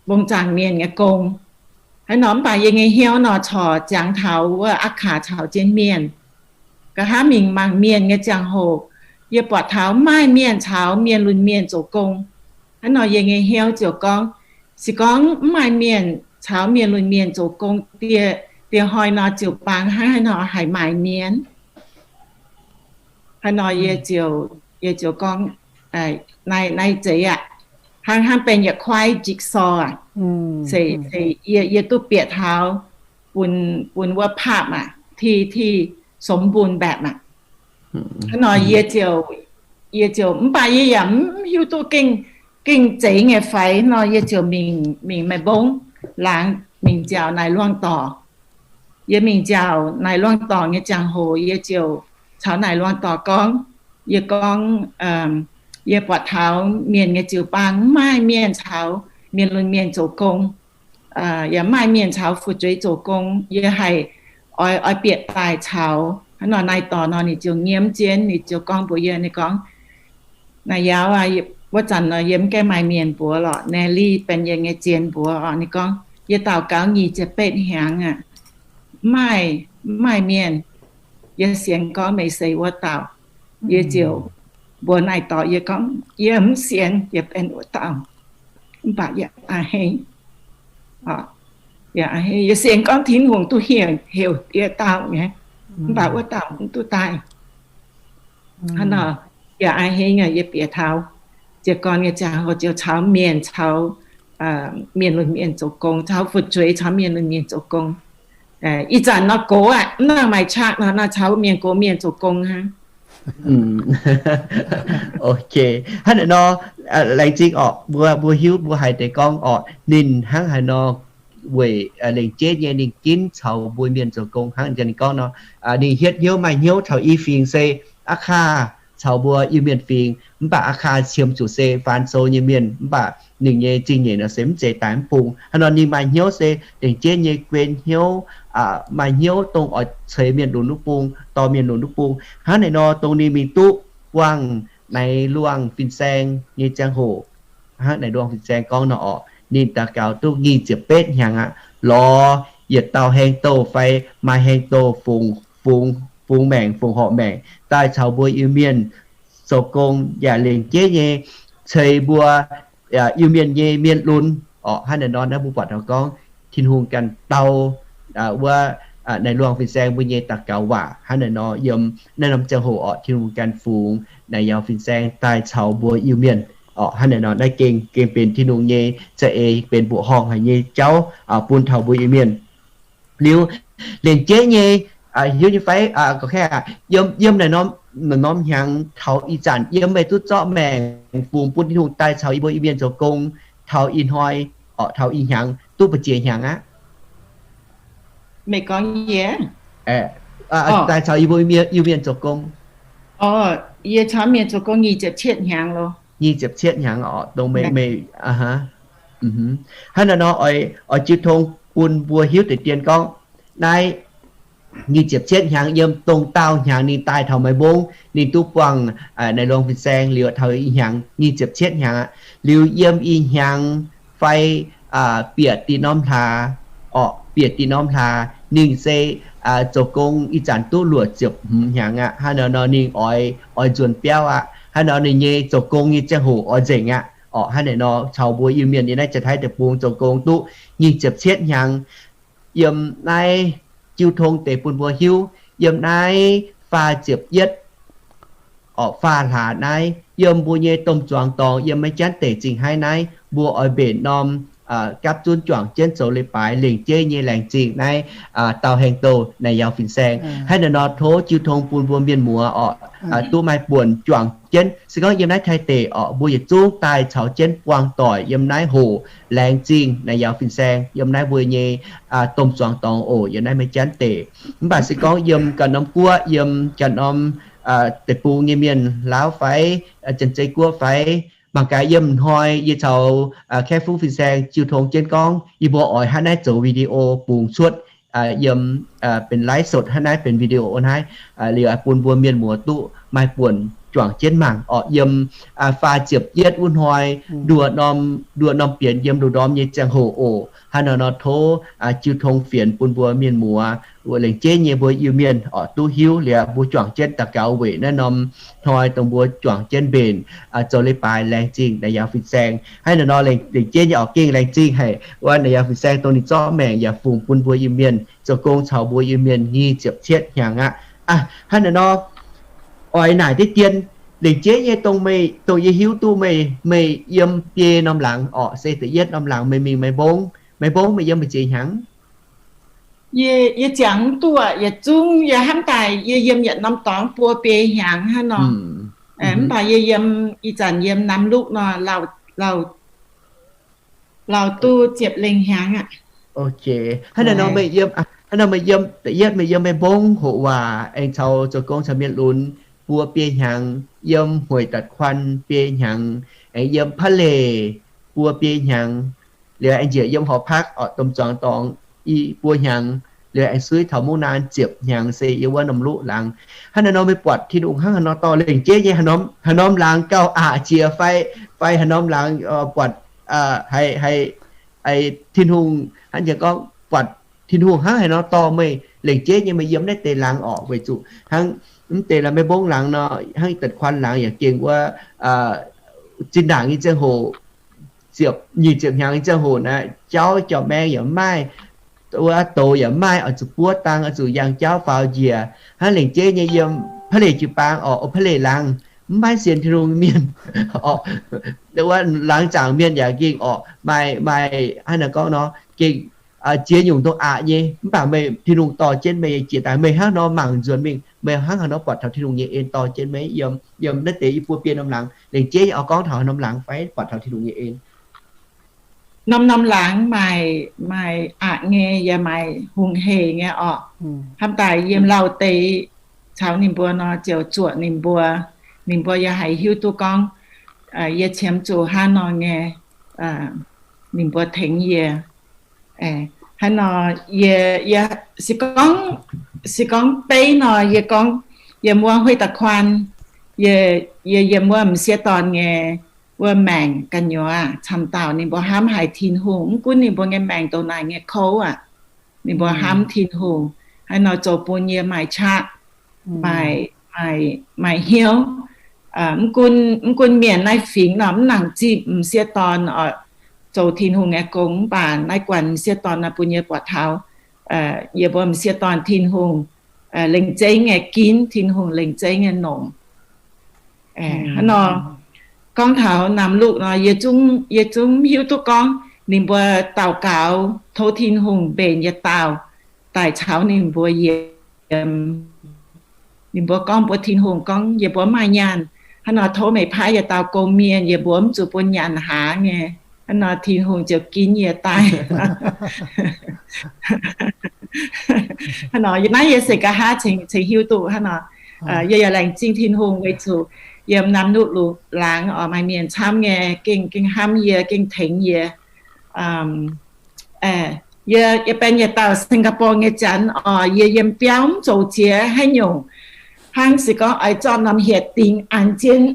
mbong zaangc mienh nyei gong. Hnangv nor mv baac yie nyei hnyouv nor corc ziangx taux wuov Aqv Kaax caux jienv mienh. Nqa'haav mingh mangc mienh nyei ziangh hoc, yie buatc taux mv maaih mienh caux mienh lunx mienh zoux gong. Hnangv nor yie nyei hnyouv ziouc gorngv, se gorngv mv maaih mienh caux mienh lunx mienh zoux gong, dieh, dieh hnoi nor ziouc bang hnangv haaix nor haih maaih mienh. Hnangv nor yie ziouc, yie ziouc gorngv, naaiv, naaiv zeiz aqv. Hnangv, hnangv benx yietc kuaaiv jigsaw aqv. Se, se yie, yie duqv bieqc taux bun, bun wuov ภาพ aqv, ที่ ที่สมบูรณ์แบบ aqv. Hnangv nor yie ziouc, yie ziouc, mv baac yie yaac mv hiuv duqv gengh, gengh zeiz nyei fai nor, yie ziouc mingh, mingh maaih mbong laangz mingh nziaauc naaic luangh dorc. Yie mingh nziaauc naaic luangh dorc nyei ziangh hoc, yie ziouc caux naaic luangh dorc gorngv, yie gorngv, yie buatc taux mienh nyei jiu-baang mv maaih mienh caux mienh lunx mienh zoux gong, yaac mv maaih mienh caux fu'jueiv zoux gong. Yie haih oix, oix bieqc daaih caux. Hnangv nor naaic dorc nor ninh ziouc nyiemv jienv, ninh ziouc gorngv mbuox yie, ninh gorngv, Naaic Yauz aac, wuov zanc nor yie mv gaengh maaih mienh mbuox lorqc. Nelly benx yie nyei zien mbuox orqc. Ninh gorngv, Yie daux gaux nyic ziepc betv hnyangx aqv, mv maaih, mv maaih mienh. Yie sienx gorngv meih se wuov dauh. Yie ziouc mbuox naaic dorc, yie gorngv, Yie mv sienx yie benx wuov dauh, mv baac yie a'hneiv, yie a'hneiv, yie sienx gorngv Tin-Hungh duqv heuc, heuc yie dauh nyei, mv baac wuov dauh mv duqv daaih. Hnangv nor, yie a'hneiv, yie bieqc taux, jiez gorn nyei ziangh hoc ziouc caux mienh, caux mienh lunx mienh zoux gong, caux fu'jueiv caux mienh lunx mienh zoux gong. Ih zanc nor gox aqv, mv nangc maaih qaqv nor, nor caux mienh gox mienh zoux gong hnangv. Ok, hnangv naaiv nor, laengz zingh orqc, mbuo, mbuo hiuv mbuo haiz deix gorngv orqc, ninh hnangv haaix nor weic lengc jeiv nyei ninh ginv caux mbuo mienh zoux gong hnangv ninh gorngv nor, ninh hietv hnyouv maaih hnyouv taux i fingx se Aav Kaa caux mbuo Iu-Mienh fingx, mv baac Aav Kaa qiemx zuqc se Faan Sou nyei mienh, mv baac ninh nyei zingh nyeic nor se mv zeiz daaih mv bung. Hnangv nor ninh maaih hnyouv se lengc jeiv nyei guen hnyouv, maaih hnyouv dongh oix ceix mienh lunx wuov bung, dorh mienh lunx wuov bung. Hnangv naaic nor dongh ninh mingh duqv buangh Naix Luangh fin-saeng nyei ziangh hoc, hnangv Naix Luangh fin-saeng gorngv nor orqc, ninh daux gaux duqv nyic ziepc betv hnyangx aqv, lorz yietc dauh haeng douh fai maaih haeng douh fungx, fungx maengc, fungx horqc maengc daaih caux mbuo Iu-Mienh zoux gong yaac lengc jeiv nyei ceix mbuo Iu-Mienh nyei mienh lunx orqc. Hnangv naaic nor naaiv mbuo buatc taux gorngv Tin-Hungh ganh dau wuov Naix Luangh fin-saeng mbuo nyei daux gaux waac. Hnangv naaic nor yiem naaiv norm ziangh hoc orqc, Tin-Hungh ganh fungx Naix Luangh fin-saeng daaih caux mbuo Iu-Mienh orqc. Hnangv naaic nor naaiv gengh, gengh benx Tin-Hungh nyei za'eix, benx mbuoqc horngh haic nyei jauv bun taux mbuo Iu-Mienh. Liuz, lengc jeiv nyei, hiuv nyei fai, yiem, yiem naaic norm, norm hnyangx taux ih zanc yiem meih duqv zorqv maengc fungx bun Tin-Hungh daaih caux yie mbuo Iu-Mienh zoux gong taux ih hnoi, orqc, taux ih hnyangx duqv ba'ziex hnyangx aqv? Meih gorngv yie? Daaih caux yie mbuo Iu-Mienh zoux gong. Yie caux mienh zoux gong nyic ziepc cietv hnyangx loh. Nyic ziepc cietv hnyangx orqc, dongh meih, meih, hnangv naaic nor oix, oix jiu tong bun mbuo hiuv deix dien gorngv, naaiv nyic ziepc cietv hnyangx yiem dongh daauh hnyangx ninh daaih taux Meiv Mbong, ninh duqv buangh Naix Luangh fin-saeng liuz taux ih hnyangx nyic ziepc cietv hnyangx aqv. Liuz yiem ih hnyangx fai bieqc dinh norm hlaax, orqc, bieqc dinh norm hlaax ninh se zoux gong ih zanc duqv luoqc ziepc hmz hnyangx aqv. Hnangv naaic nor ninh oix, oix nzuonx biauv aqv. Hnangv naaic nor ninh nyei zoux gong nyei ziangh hoc oix nzengc aqv. Orqc, hnangv naaic nor caux mbuo Iu-Mienh yiem naaiv Janx-Taiv deic-bung zoux gong duqv nyic ziepc cietv hnyangx. Yiem naaiv jiu tong deix bun mbuo hiuv, yiem naaiv faah ziepc yietv, orqc, faah hlaax naaiv, yiem mbuo nyei domh zuangx dorngx yiem maiv janv deic zingh haiv naaiv, mbuo oix mbenc norm gapv zunv juangc jienv zoux leiz-baaix lengc jeiv nyei laengz zingh naaiv dauh haeng douh Naix Luangh fin-saeng. Hnangv naaic nor tov jiu tong bun mbuo mienh muoz orqc, duqv maaih buonc juangc jienv. Se gorngv yiem naaiv Taiv deic orqc, mbuo yietc zungv daaih caux jienv buangh doic yiem naaiv hoc laengz zingh Naix Luangh fin-saeng yiem naaiv mbuo nyei domh zuangx dorngx oc, yiem naaiv maiv janv deic. Mv baac se gorngv yiem ganh norm guoqv, yiem ganh norm deic-bung nyei mienh, Laauv fai Janx-Zei Guoqv fai, mangc gaax yiem hnoi yie caux Kaeqv Fuqv fin-saeng jiu tong jienv gorngv yie mbuo oix hnangv naaiv zoux video bungx cuotv yiem benx ไลฟ์สด hnangv naaiv, benx video hnangv naaiv, liuz bun mbuo mienh muoz duqv maaih buonc juangc jienv mangc orqc. Yiem faah ziepc yietv wuov hnoi, nduoh norm, nduoh norm bienx yiem lungh ndorm nyei ziangh hoc oc. Hnangv naaic nor tov jiu tong fienx bun mbuo mienh muoz, lengc jeiv nyei mbuo Iu-Mienh orqc duqv hiuv liuz mbuo juangc jienv daux gaux weic naaiv norm hnoi dongh mbuo juangc jienv mbenc zoux leiz-baaix laengz zingh Naix Luangh fin-saeng. Hnangv naaic nor lengc jeiv nyei orqc gengh laengz zingh haic wuov Naix Luangh fin-saeng dongh ninh zorqv maengc yaac fungx bun mbuo Iu-Mienh zoux gong caux mbuo Iu-Mienh nyic ziepc cietv hnyangx aqv. Hnangv naaic nor oix naaic deix dien, lengc jeiv nyei dongh meih, dongh yie hiuv duqv meih, meih yiem biei norm laangz orqc, se da'yietv norm laangz meih mingh Meiv Mbong. Meiv Mbong meih yiem mbu'ziex hnyangx? Yie, yie ziangx mv duqv, yietc zungv yie hnamv daaih yie yiem yietc norm dorngx buo biei hnyangx hnangv nor. Mv baac yie yiem, ih zanc yiem Nam Lukv nor, lauh, lauh duqv ziepc lengh hnyangx aqv. Hnangv naaic nor meih yiem, hnangv naaic nor meih yiem, da'yietv meih yiem Meiv Mbong hoqc waac aengx caux zoux gong caux mienh lunx buo biei hnyangx, yiem Hueic Datc Kuan biei hnyangx, aengx yiem Pa'leic buo biei hnyangx, liuz aengx njiec yiem หอพัก orqc, domh zuangx dorngx i buo hnyangx, liuz aengx suiv taux Mungv Naan ziepc hnyangx se yiem wuov Nam Lukv laangz. Hnangv naaic nor meih buatc Tin-Hungh hnangv haaix nor dorh lengc jeiv nyei, haaix norm laangz gauh aqc jiex fai, fai haaix norm laangz buatc haiz, haiz Tin-Hungh hnangv nyei gorngv buatc Tin-Hungh hnangv haaix nor dorh meih lengc jeiv nyei meih yiem naaiv deix laangz orqc, weic zuqc hnangv mv deix la'Meiv Mbong laangz nor, hnangv Datc Kuan laangz yaac gengh wuov zinh ndaangc nyei ziangh hoc ziepc, nyic ziepc hnyangx nyei ziangh hoc naaiv, jauv jauv-maeng yaac mv maaih, wuov douz yaac mv maaih, oix zuqc buov dang, oix zuqc yangh jauv faaux njiec. Hnangv lengc jeiv nyei yiem Pa'leic jiu-baang orqc, Pa'leic laangz mv maaih sienx Tin-Hungh mienh orqc, wuov laangz zaangc mienh yaac gengh orqc, maaih, maaih hnangv naaic gorngv nor, gengh ziex nyungc dongh aqc nyei. Mv baac meih, Tin-Hungh dorh jienv meih nyei jiex daaih, meih hnangv nor mangc nzuonx mingh, meih hnangv haaix nor buatc taux Tin-Hungh nyei en dorh jienv meih yiem, yiem naaiv deix i buo biei norm laangz. Lengc jeiv yie oix gorngv taux norm laangz fai buatc taux Tin-Hungh nyei en. Norm-norm laangz maaih, maaih aqc nyei, yaac maaih hungh hec nyei orqc. Hnamv daaih yiem lauh deix caux ninh mbuo nor, ziouc zuoqc ninh mbuo. Ninh mbuo yaac haih hiuv duqv gorngv, yie qiemx zuqc hnangv nor nyei, ninh mbuo tengx yie. Hnangv nor, yie, yie se gorngv, se gorngv beiv nor, yie gorngv, yiem wuov hueiv da'kuaan, yie, yie yiem wuov m'sieqv dorn nyei wuov maengc gu'nyuoz camv dauh ninh mbuo hnamv haic Tin-Hungh, mv gunv ninh mbuo nyei maengc ndongc naaic nyei kouv aqv, ninh mbuo hnamv Tin-Hungh. Hnangv nor zoux bun yie maaih qaqv, maaih, maaih, maaih hnyouv. Mv gunv, mv gunv mienh naaiv fingx nor mv nangc zipv m'sieqv dorn oc, zoux Tin-Hungh nyei gong, mv baac naaiv guanh m'sieqv dorn nor bun yie buatc taux, yie mbuo m'sieqv dorn Tin-Hungh lengc zeiv nyei ginv, Tin-Hungh lengc zeiv nyei nongc. Hnangv nor, gorngv taux Naamh Lukh nor, yie zungv, yie zungv hiuv duqv gorngv ninh mbuo daux gaux tov Tin-Hungh mbenc yietc dauh daaih caux ninh mbuo yiem. Ninh mbuo gorngv mbuox Tin-Hungh gorngv, yie mbuo mv maaih nyaanh. Hnangv nor tov meih paaiv yietc dauh gong-mienh, yie mbuo mv zuqc bun nyanc hlaax nyei. Hnangv nor Tin-Hungh ziouc ginv yie daaih. Hnangv nor, naaiv yie se nqa'haav cingx hiuv duqv hnangv nor. Yie yaac laengz zingh Tin-Hungh weic zuqc yiem Naamh Lukh laangz oc maaih mienh camv nyei, gengh, gengh hnamv yie, gengh tengx yie. Yie, yie benx yietc dauh Singapore nyei janx oc, yie yiem biauv mv zoux ziex haaix nyungc, hnangv se gorngv oix zorqv norm hietc dingh an jienv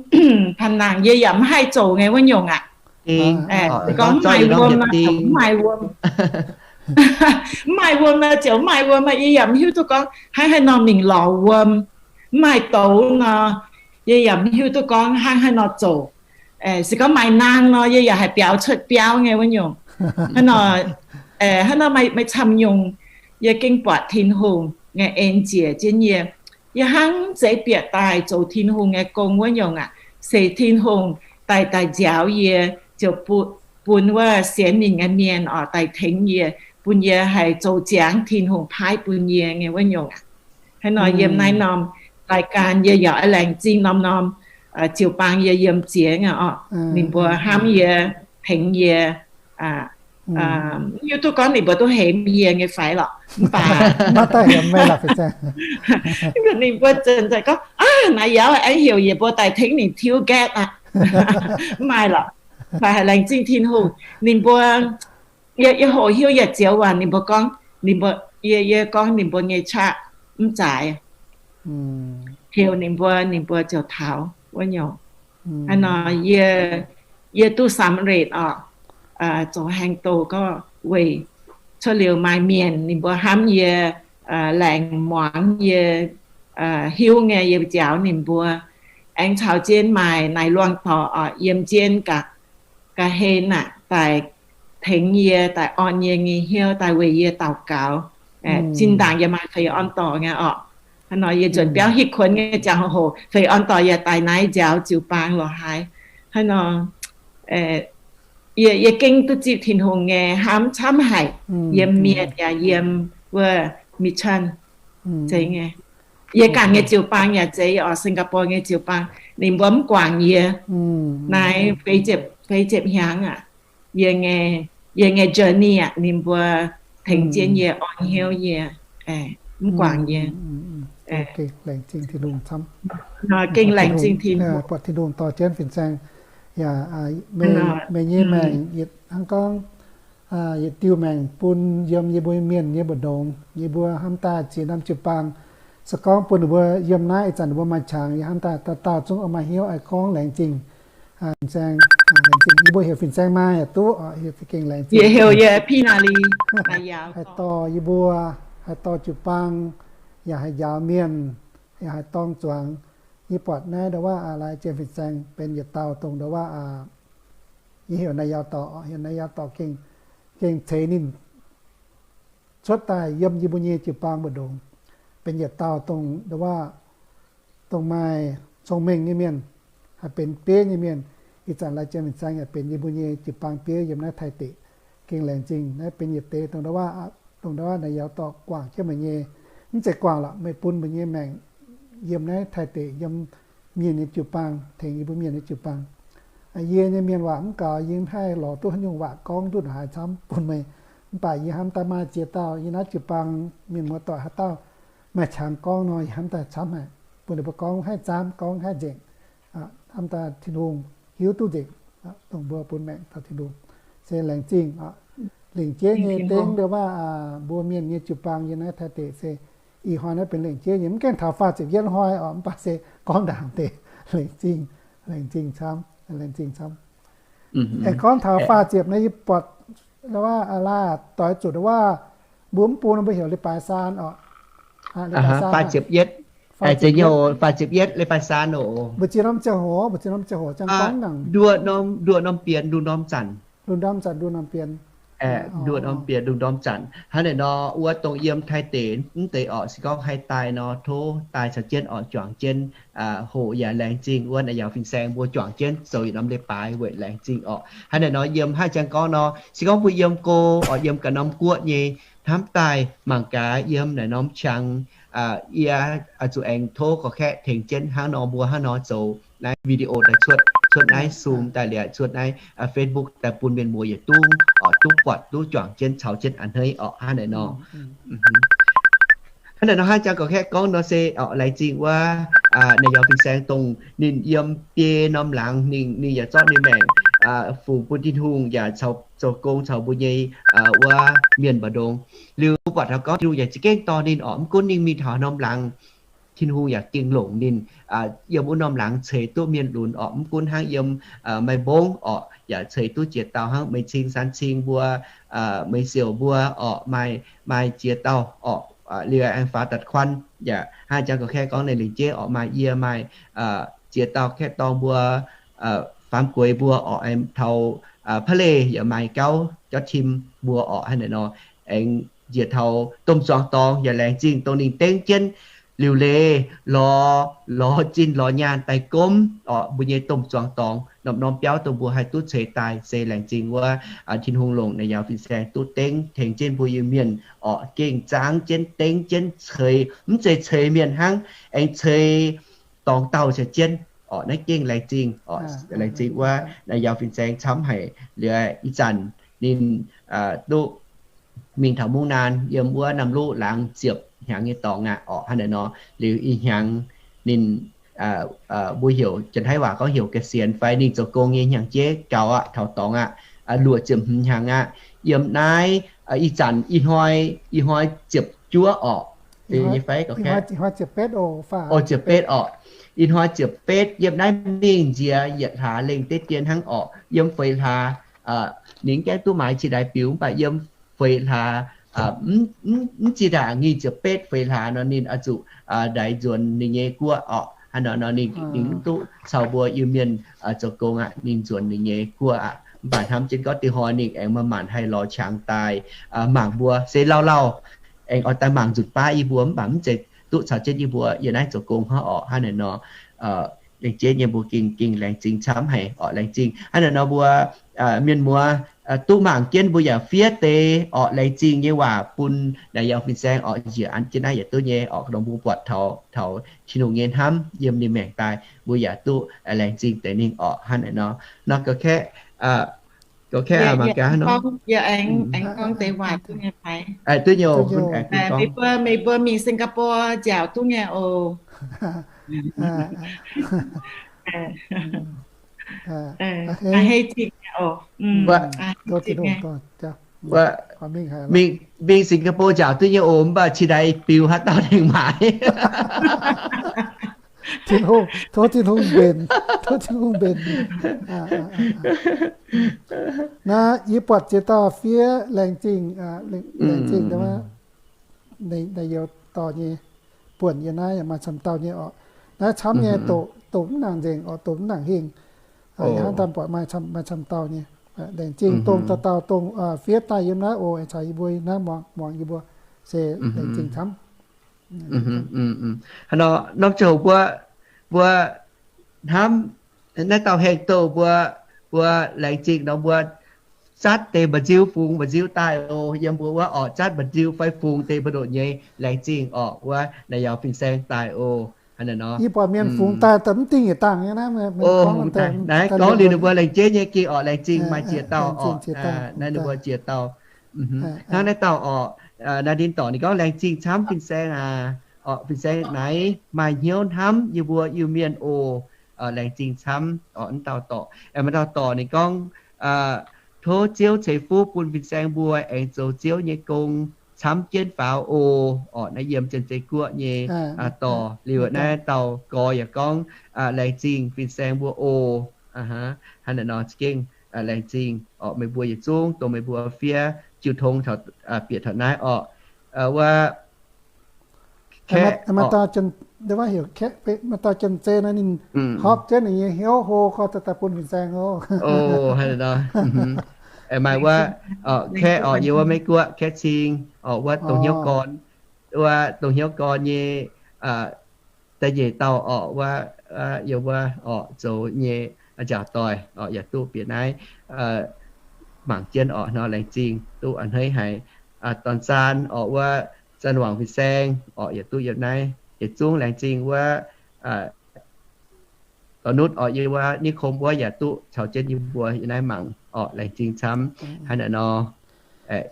panh nangh, yie yaac mv haih zoux nyei wuov nyungc aqv. Se gorngv mv maaih wuom nor, mv maaih wuom. Mv maaih wuom nor ziouc mv maaih wuom, yie yaac mv hiuv duqv gorngv hnangv haaix nor mingh lorz wuom. Mv maaih douz nor, yie yaac mv hiuv duqv gorngv hnangv haaix nor zoux. Se gorngv maaih naang nor, yie yaac haih biaux cuotv biauv nyei wuov nyungc. Hnangv nor, hnangv nor maaih, maaih camv nyungc, yie gengh buatc Tin-Hungh nyei en njiec jienv yie. Yie hnangv zeiz bieqc daaih zoux Tin-Hungh nyei gong wuov nyungc aqv. Se Tin-Hungh daaih, daaih nziaaux yie, ziouc bun, bun wuov sienx ninh nyei mienh oc daaih tengx yie, bun yie haih zoux ziangx Tin-Hungh paaiv bun yie nyei wuov nyungc aqv. Hnangv nor yiem naaiv norm รายการ yie yaac oix laengz zingh norm-norm jiu-baang yie yiem ziex nyei oc. Ninh mbuo hnamv yie, tengx yie, mv hiuv duqv gorngv ninh mbuo duqv hemx yie nyei fai lorqc, mv baac ninh mbuo zengc gorngv, Aav, naaiv yaac aengx heuc yie mbuo daaih tengx ninh tiuv gatv aqv. Mv maaih lorqc, mv baac haiz laengz zingh Tin-Hungh. Ninh mbuo, yie, yie hoqc hiuv yietc zioux waac ninh mbuo gorngv, ninh mbuo, yie, yie gorngv ninh mbuo nyei qaqv mv zaaix, heuc ninh mbuo, ninh mbuo ziouc taux wuov nyungc. Hnangv nor yie, yie duqv สำเร็จ oc, zoux haengh douz gorngv weic cuotv liuz maaih mienh ninh mbuo hnamv yie, laengz muangx yie, hiuv nyei yie njaaux ninh mbuo. Aengx caux jienv maaih naaic luangh dorc oc yiem jienv ga'hlen aqv, daaih tengx yie, daaih orn yie nyei hnyouv, daaih weic yie daux gaux. Zinh ndaangc yie maaih feix orn dorc nyei oc. Hnangv nor yie nzuonx biauv hitv kuonx nyei ziangh hoc, feix orn dorc yaac daaih naaiv njaaux jiu-baang lorqc haaix. Hnangv nor, yie, yie gengh duqv zipv Tin-Hungh nyei hnamv camv haic, yiem mienh yaac yiem wuov mission zeiz nyei. Yie ganh nyei jiu-baang yaac zeiz oc, Singapore nyei jiu-baang, ninh mbuo mv guangc yie. Naaiv feix ziepc, feix ziepc hnyangx aqv, yie nyei, yie nyei journey aqv, ninh mbuo tengx jienv yie, orn hnyouv yie, mv guangc yie. Gengh laengz zingh Tin-Hungh camv. Nor gengh laengz zingh Tin-Hungh, buatc Tin-Hungh dorh jienv fin-saeng. Yaac meih nyei maengc yietc hnangv gorngv yietc diuh maengc bun yiem yie mbuo mienh nyei mbu'ndongx, yie mbuo hnamv daaih ziex norm jiu-baang. Se gorngv bun ninh mbuo yiem naaiv ih zanc ninh mbuo maaih qangx, yie hnamv daaih dauh dauh zungv oix maaih hnyouv oix gorngv laengz zingh fin-saeng. Laengz zingh yie mbuo heuc fin-saeng maaih yaac duqv, yie gengh laengz zingh. Yie heuc yie Pi Naa Li, haih dorh yie mbuo, haih dorh jiu-baang, yaac haih njaaux mienh, yaac haih dorng zuangx. Yie buatc naaiv ndau wuov lai jiem fin-saeng benx yietc dauh dongh ndau wuov, yie heuc naaiv yaac dorh, heuc naaiv yaac dorh gengh, gengh ceix ninh cuotv daaih yiem yie mbuo nyei jiu-baang mbu'ndongx, benx yietc dauh dongh ndau wuov, dongh maaih cong-mengh nyei mienh, haih benx bieiv nyei mienh. Ih zanc lai jiem fin-saeng yaac benx yie mbuo nyei jiu-baang bieiv yiem naaiv Taiv deic. Gengh laengz zingh naaiv benx yietc deix dongh ndau wuov, dongh ndau wuov naaiv yaac dorh guangc jienv meih nyei, mv zeiz guangc lorqc, meih bun mbuo nyei maengc yiem naaiv Taiv deic, yiem mienh nyei jiu-baang, tengx yie mbuo mienh nyei jiu-baang. Yie nyei mienh waac mv gaux, yie mv haih lorz duqv haaix nyungc waac gorngv ndutv haaix camv bun meih. Mv baac yie hnamv daaih maaih ziex dauh yiem naaiv jiu-baang mienh muoz-doic haaix dauh maaih qangx gorngv nor, yie hnamv daaih camv haic, bun ninh mbuo gorngv haih zaamv, gorngv haih nzengc. Hnamv daaih Tin-Hungh hiuv duqv nzengc, dongh mbuo bun maengc taux Tin-Hungh. Se laengz zingh, lengc jeiv nyei dengv ndau wuov mbuo mienh nyei jiu-baang yiem naaiv Taiv deic se ih hnoi naaiv benx lengc jeiv nyei, mv gaengh taux faah ziepc yietv hnoi orqc, mv baac se gorngv ndaangc deix, laengz zingh, laengz zingh camv, laengz zingh camv. Aengx gorngv taux faah ziepc naaiv yie buatc ndau wuov laah doix zuqc ndau wuov mbuo mv bung nor mbuo heuc leiz-baaix saan orqc. Faah ziepc yietv, faah ziepc yietv, leiz-baaix saan oc. Mbu'ziex norm ziangh hoc, mbu'ziex norm ziangh hoc ziangh gorngv nangc. Nduoh norm, nduoh norm bienx, nduoh norm zanc. Nduoh norm zanc, nduoh norm bienx. Nduoh norm bienx, nduoh norm zanc. Hnangv naaic nor, wuov dongh yiem Taiv deic mv deix orqc, se gorngv haih daaih nor, tov daaih caux jienv orqc, juangc jienv hoqc yaac laengz zingh wuov naaic yaac fin-saeng mbuo juangc jienv zoux yietc norm leiz-baaix weic laengz zingh orqc. Hnangv naaic nor, yiem haaix jangx gorngv nor, se gorngv mbuo yiem go orqc, yiem ganh norm guoqv nyei, hnamv daaih mangc gaax yiem naaic norm qangx, yie zuqc aengx tov gorx-kaeqv tengx jienv hnangv nor mbuo hnangv nor zoux naaiv video daaih cuotv, cuotv naaiv Zoom daaih liuz cuotv naaiv Facebook daaih bun mienh muoz yietc dungv orqc, duqv buatc duqv juangc jienv caux jienv a'hneiv orqc. Hnangv naaic nor, hnangv naaic nor haaix jangx gorx-kaeqv gorngv nor se orqc, laengz zingh wuov naaic yaac fin-saeng dongh ninh yiem biei norm laangz ninh, ninh yaac zorqv ninh maengc fungx bun Tin-Hungh yaac zoux gong caux mbuo nyei wuov mienh mbu'ndongx. Liuz mbuo buatc taux gorngv Tin-Hungh yaac za'gengh dorh ninh orqc, mv gunv ninh mingh taux norm laangz, Tin-Hungh yaac gengh longc ninh yiem wuov norm laangz ceix duqv mienh lunx orqc, mv gunv hnangv yiem Meiv Mbong orqc, yaac ceix duqv jiex dauh hnangv Meiv Cing, Saan Cing mbuo, Meiv Siouc mbuo orqc, maaih, maaih jiex dauh orqc, liuz aengx Faaux Datc Kuan yaac haaix jangx gorx-kaeqv gorngv naaic lengc jeiv orqc, maaih yie, maaih jiex dauh kaeqv dorng mbuo, Faam Gueix mbuo orqc, aengx taux Pa'leiz yaac maaih gauv, jauv tim mbuo orqc. Hnangv naaic nor, aengx njiec taux domh zuangx dorngx yaac laengz zingh dongh ninh dengv jienv liuc leiz lorz, lorz zinh lorz nyaanh daaih gomv orqc, mbuo nyei domh zuangx dorngx norm-norm biauv dongh mbuo haih duqv ceix daaih se laengz zingh wuov Tin-Hungh longc naaic yaac fin-saeng duqv dengv tengx jienv mbuo Iu-Mienh orqc, gengh zaangv jienv dengv jienv ceix, mv zeiz ceix mienh hnangv, aengx ceix dorngx dauh caux jienv orqc, naaiv gengh laengz zingh orqc, laengz zingh wuov naaic yaac fin-saeng camv haic. Liuz ih zanc ninh duqv mingh taux Mungv Naan yiem wuov Naamh Luv laangz ziepc hnyangx nyei dorngx aqv orqc. Hnangv naaic nor, liuz ih hnyangx ninh, mbuo heuc, Janx-Taiv waac gorngv heuc เกษียณ fai ninh zoux gong nyei hnyangx-jeiv gaux aqv, taux dorngx aqv, luoqc ziepc hmz hnyangx aqv. Yiem naaiv ih zanc ih hnoi, ih hnoi ziepc juov orqc. Nyei fai, ziepc betv orqc. Ih hnoi ziepc betv yiem naaiv mingh nziex yietc hlaax lengh deix dien hnangv orqc. Yiem feix hlaax ninh gaengh duqv maaiz qiex ndaaix biux, mv baac yiem feix hlaax, mv zinh ndaangc nyic ziepc betv feix hlaax nor ninh oix zuqc ndaix nzuonx ninh nyei guoqv orqc. Hnangv nor nor ninh, ninh duqv caux mbuo Iu-Mienh zoux gong aqv, ninh nzuonx ninh nyei guoqv aqv. Mv baac hnamv jienv gorngv dinh hnoi ninh aengx manc-manc haih lorz qangx daaih mangc mbuo se lauh lauh, aengx oix daaih mangc nzutc baav yie mbuo, mv baac mv zeiz duqv caux jienv yie mbuo yiem naaiv zoux gong hnangv orqc. Hnangv naaic nor, lengc jeiv nyei mbuo gengh, gengh laengz zingh camv haic orqc, laengz zingh. Hnangv naaic nor mbuo mienh muoz duqv mangc jienv mbuo yaac fiev deix orqc, laengz zingh nyei waac bun naaic yaac fin-saeng orqc, njiec an jienv naaiv yietc duqv nyei orqc, longc mbuo buatc taux, taux Tin-Hungh nyei hnamv yiem ninh maengc daaih, mbuo yaac duqv laengz zingh deix ninh orqc. Hnangv naaic nor, nor gorx-kaeqv, gorx-kaeqv mangc gaax hnangv nor. Yie aengx, aengx gorngv deix waac duqv nyei fai? Duqv nyei oc. Meih mbuo, meih mbuo mingh Singapore nziaauc duqv nyei oc. Mingh, mingh Singapore nziaauc duqv nyei oc, mv baac qiex ndaaih biux haaix dauh tengx maaiz. Tin-Hungh, tov Tin-Hungh mbenc, tov Tin-Hungh mbenc. Naaiv yie buatc ziex dauh fiev laengz zingh, laengz zingh, naaiv youz dorh nyei, buonc yie naaiv yaac maaih camv dauh nyei orqc. Naaiv camv nyei, doqc mv nangc nzengc orqc, doqc mv nangc hingh. Yie hnamv daaih buatc maaih camv, maaih camv dauh nyei. Laengz zingh dongh dauh dauh dongh fiev daaih yiem naaiv oc, caux yie mbuo naaiv muangx yie mbuo se laengz zingh camv. Hnangv nor, norm ziangh hoc mbuo, mbuo hnamv naaiv dauh hengh douh mbuo, mbuo laengz zingh nor mbuo zatv deix mba'nziu fungx mba'nziu daaih oc. Yiem mbuo wuov orqc, zatv mba'nziu fai fungx deix mbu'ndongx nyei laengz zingh orqc, wuov naaic yaac fin-saeng daaih oc. Hnangv naaic nor, yie buatc mienh fungx daaih daaih mv dingh yietc dangh nyei naaiv. Naaiv gorngv liuz ninh mbuo laengz jeiv nyei gengh orqc, laengz zingh maaih ziex dauh orqc. Naaiv ninh mbuo ziex dauh. Hnangv naaiv dauh orqc, naaiv ninh dorc ninh gorngv laengz zingh camv fin-saeng aac. Orqc, fin-saeng naaiv maaih hnyouv hnamv yie mbuo Iu-Mienh oc. Laengz zingh camv orqc, naaiv dauh dorc. Maaih dauh dorc ninh gorngv, tov Ziouv ceix fuqv bun fin-saeng mbuo aengx zoux Ziouv nyei gong camv jienv faaux oc. Orqc, naaiv yiem Janx-Zei Guoqv nyei dorc. Liuz naaiv dauh gorx yaac gorngv, laengz zingh fin-saeng mbuo oc. Hnangv naaic nor za'gengh laengz zingh orqc, meih mbuo yietc zungv dongh meih mbuo fiev jiu tong bieqc taux naaiv orqc. Wuov Kaeqv, maaih dauh Janx-Zei naaiv ninh hopv jienv ninh nyei hnyouv hlo gorx daaih bun fin-saeng oc. Maaih wuov Kaeqv orqc, yiem wuov Meiv Guoqv, Kaeqv Cing orqc, wuov dongh hnyouv gorn, wuov dongh hnyouv gorn nyei da'nyeic dauh orqc, wuov yiem wuov orqc zoux nyei njaaux doic orqc, yaac duqv bieqc naaiv mangc jienv orqc, hnoi laengz zingh duqv a'hneiv haic. Dorn-Zaan orqc, wuov Zaan Wangc fin-saeng orqc, yaac duqv yiem naaiv. Yietc zungv laengz zingh wuov Dorn-Nutv orqc, yiem wuov Niv Kom wuov yaac duqv caux jienv yie mbuo yiem naaiv mangc orqc, laengz zingh camv. Hnangv naaic nor,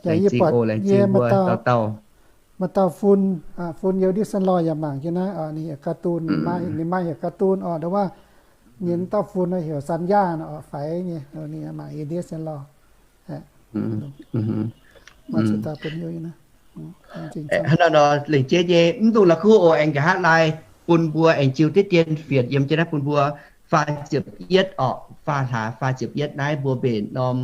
laengz zingh oc, laengz zingh mbuo dauh dauh. Maaih dauh Fun, Fun yiem Disneyland yaac mangc jienv naaiv, ninh heuc Gaa Dun, ninh maaih heuc Gaa Dun orqc, ndau wuov nyei dauh Fun heuc San Yaac nor, faix nyei, ninh mangc yiem Disneyland. Hnangv nor, lengc jeiv nyei mv dungx la'kuqv oc, aengx nqa'haav laai bun mbuo aengx jiu diqv dien fienx yiem jienv naaiv bun mbuo faah ziepc yietv orqc, faah hlaax faah ziepc yietv naaiv mbuo mbenc norm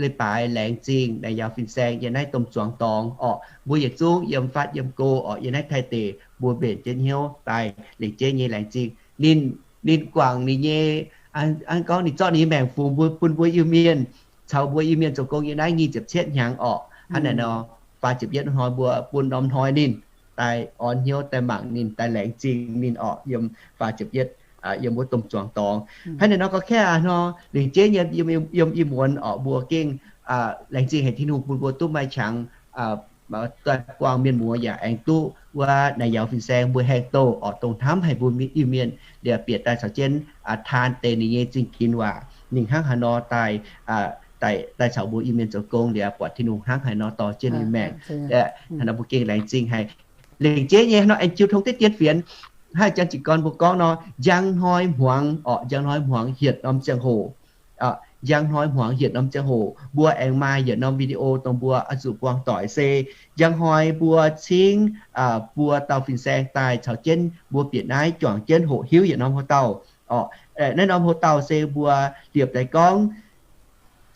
leiz-baaix laengz zingh naaic yaauc fin-saeng yiem naaiv domh zuangx dorngx orqc. Mbuo yietc zungv yiem fatv yiem go orqc, yiem naaiv Taiv deic mbuo mbenc jienv hnyouv daaih lengc jeiv nyei laengz zingh. Ninh, ninh guangc ninh nyei, an gorngv ninh zorqv ninh nyei maengc fungx mbuo, bun mbuo Iu-Mienh caux mbuo Iu-Mienh zoux gong yiem naaiv nyic ziepc cietv hnyangx orqc. Hnangv naaic nor, faah ziepc yietv hnoi mbuo bun norm hnoi ninh daaih orn hnyouv daaih mangc ninh, daaih laengz zingh ninh orqc, yiem faah ziepc yietv, yiem wuov domh zuangx dorngx. Hnangv naaic nor, gauh kaeqv aqv nor, lengc jeiv nyei yiem, yiem ih muonz orqc, mbuo gengh laengz zingh haic Tin-Hungh bun mbuo duqv maaih qangx daaih buangh mienh muoz yaac aengx duqv wuov naaic yaauc fin-saeng mbuo haengh douh orqc, dongh hnamv haic mbuo Iu-Mienh liuz bieqc daaih caux jienv taan deix ninh nyei zingh ginx waac. Ninh hnangv haaix nor daaih, daaih caux mbuo Iu-Mienh zoux gong liuz buatc Tin-Hungh hnangv haaix nor dorh jienv ninh maengc. Hnangv nor mbuo gengh laengz zingh haic. Lengc jeiv nyei nor, aengx jiu tong diqv dien fienx. Hnangv janx jiez gorn mbuo gorngv nor, njang hnoi hmuangx orqc, njang hnoi hmuangx hietc norm ziangh hoc. Njang hnoi hmuangx hietc norm ziangh hoc mbuo aengx maaih yietc norm video dongh mbuo oix zuqc buangh doic se njang hnoi mbuo cingv buo dauh fin-saeng daaih caux jienv mbuo bieqc naaiv juangc jienv hoqc hiuv yietc norm hoc-dauh orqc. Naaiv norm hoc-dauh se mbuo liepc daaih gorngv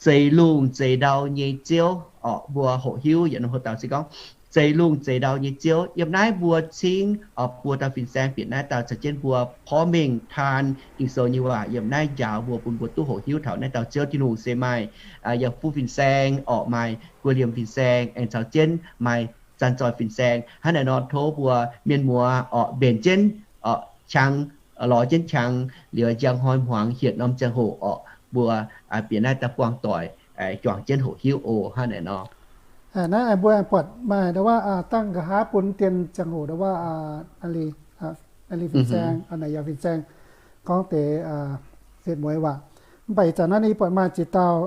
zeix lungh zeix ndau nyei Ziouv orqc. Mbuo hoqc hiuv yietc norm hoc-dauh se gorngv zeix lungh zeix ndau nyei Ziouv. Yiem naaiv mbuo cingv buo dauh fin-saeng bieqc naaiv dauh caux jienv mbuo porv mengh taan Ging-Sou nyei waac yiem naaiv njaaux mbuo, bun mbuo duqv hoqc hiuv taux naaiv dauh Ziouv Tin-Hungh se maaih yiem fuqv fin-saeng orqc, maaih guei liemh fin-saeng, aengx caux jienv maaih zanc-zoih fin-saeng. Hnangv naaic nor, tov mbuo mienh muoz orqc mbenc jienv orqc qangx, lorz jienv qangx liuz njang hnoi hmuangx hietc norm ziangh hoc orqc, mbuo bieqc naaiv daaih buangh doic, juangc jienv hoqc hiuv oc. Hnangv naaic nor. Naaiv mbuo buatc maaih ndau wuov dangh nqa'haav bun dien ziangh hoc ndau wuov naaiv li fin-saeng, naaic yaauc fin-saeng gorngv deix setv mueiz waac. Mv baac ih zanc naaiv ninh buatc maaih ziex dauh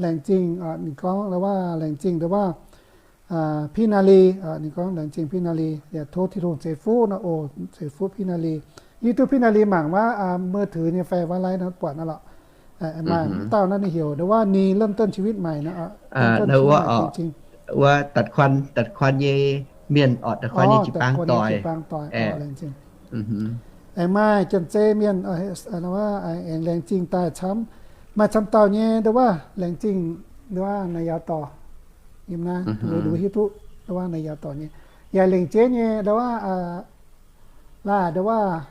laengz zingh, ninh gorngv ndau wuov laengz zingh ndau wuov พี่นาลี, ninh gorngv laengz zingh พี่นาลี, yaac tov Tin-Hungh ceix fuqv nor oc, ceix fuqv พี่นาลี. Yie duqv พี่นาลี mangc wuov มือถือ nyei fai wuov ไลฟ์ nor buatc nor lorqc. Maaih dauh naaiv ninh heuc ndau wuov นี่เริ่มต้นชีวิตใหม่ nor, เริ่มต้นชีวิตใหม่จริงๆ. Wuov datc kuan, datc kuan nyei mienh orqc, datc kuan nyei jiu-baang doic. Aengx maaih Janx-Zei mienh, aengx laengz zingh daaih camv. Maaih camv dauh nyei ndau wuov laengz zingh ndau wuov naaic yaauc dorc. Yiem naaiv mbuo hiuv duqv ndau wuov naaic yaauc dorc nyei. Yaac lengc jeiv nyei ndau wuov laaih ndau wuov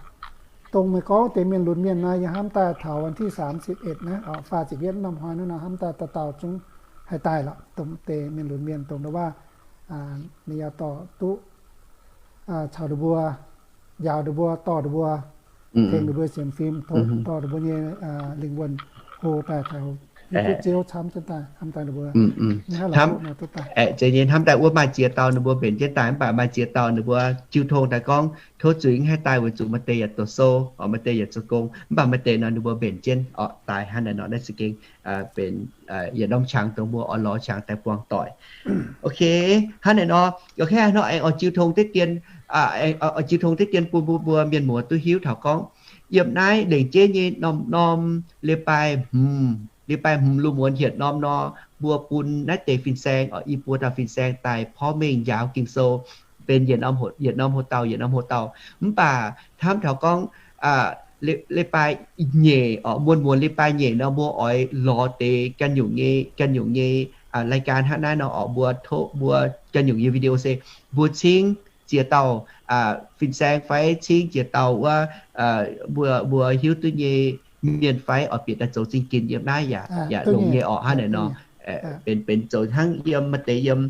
dongh meih gorngv deix mienh lunx mienh nor, yie hnamv daaih taux วันที่สามสิบเอ็ด naaiv, faah ziepc yietv norm hnoi naaiv nor, hnamv daaih dauh dauh zungv haih daaih lorqc. Dongh deix mienh lunx mienh dongh ndau wuov naaic yaauc dorc duqv caux ninh mbuo, njaaux ninh mbuo, dorh ninh mbuo, tengx ninh mbuo sienx fim, dorh ninh mbuo nyei lingh wuonh hlo daaih taux duqv ziouv camv jienv daaih, hnamv daaih ninh mbuo, hnamv, zeiz nyei, hnamv daaih wuov maaih ziex dauh ninh mbuo mbenc jienv daaih, mv baac maaih ziex dauh ninh mbuo jiu tong daaih gorngv tov zuiz mv haih daaih weic zuqc maaih deix yaac doqc sou, maaih deix yaac zoux gong, mv baac maaih deix nor ninh mbuo mbenc jienv orqc daaih. Hnangv naaiv nor naaiv za'gengh benx yietc norm qangx dongh mbuo oix lorz qangx daaih buangh doic. Ok, hnangv naaiv nor, ok, hnangv nor aengx oix jiu tong deix dien, oix jiu tong deix dien bun mbuo mbuo mienh muoz duqv hiuv taux gorngv yiem naaiv lengc jeiv nyei norm-norm leiz-baaix hmz, leiz-baaix hmz lungh muonz hietc norm nor, mbuo bun naaiv deix fin-saeng, i buo dauh fin-saeng daaih porv mengh njaaux Ging-Sou, benx yietc norm, yietc norm hlo dauh, yietc norm hlo dauh. Mv baac hnamv taux gorngv leiz-baaix nyeic orqc, muonz muonz leiz-baaix nyeic nor mbuo oix lorz deix ganh nyungc nyei, ganh nyungc nyei รายการ hnangv naaiv nor orqc, mbuo tov mbuo ganh nyungc nyei video se mbuo cingv ziex dauh fin-saeng fai cingv ziex dauh wuov mbuo, mbuo hiuv duqv nyei mienh fai oix bieqc daaih zoux zingh ginx yiem naaiv yaac, yaac longx nyei orqc. Hnangv naaiv nor benx, benx zoux hnangv yiem maaih deix yiem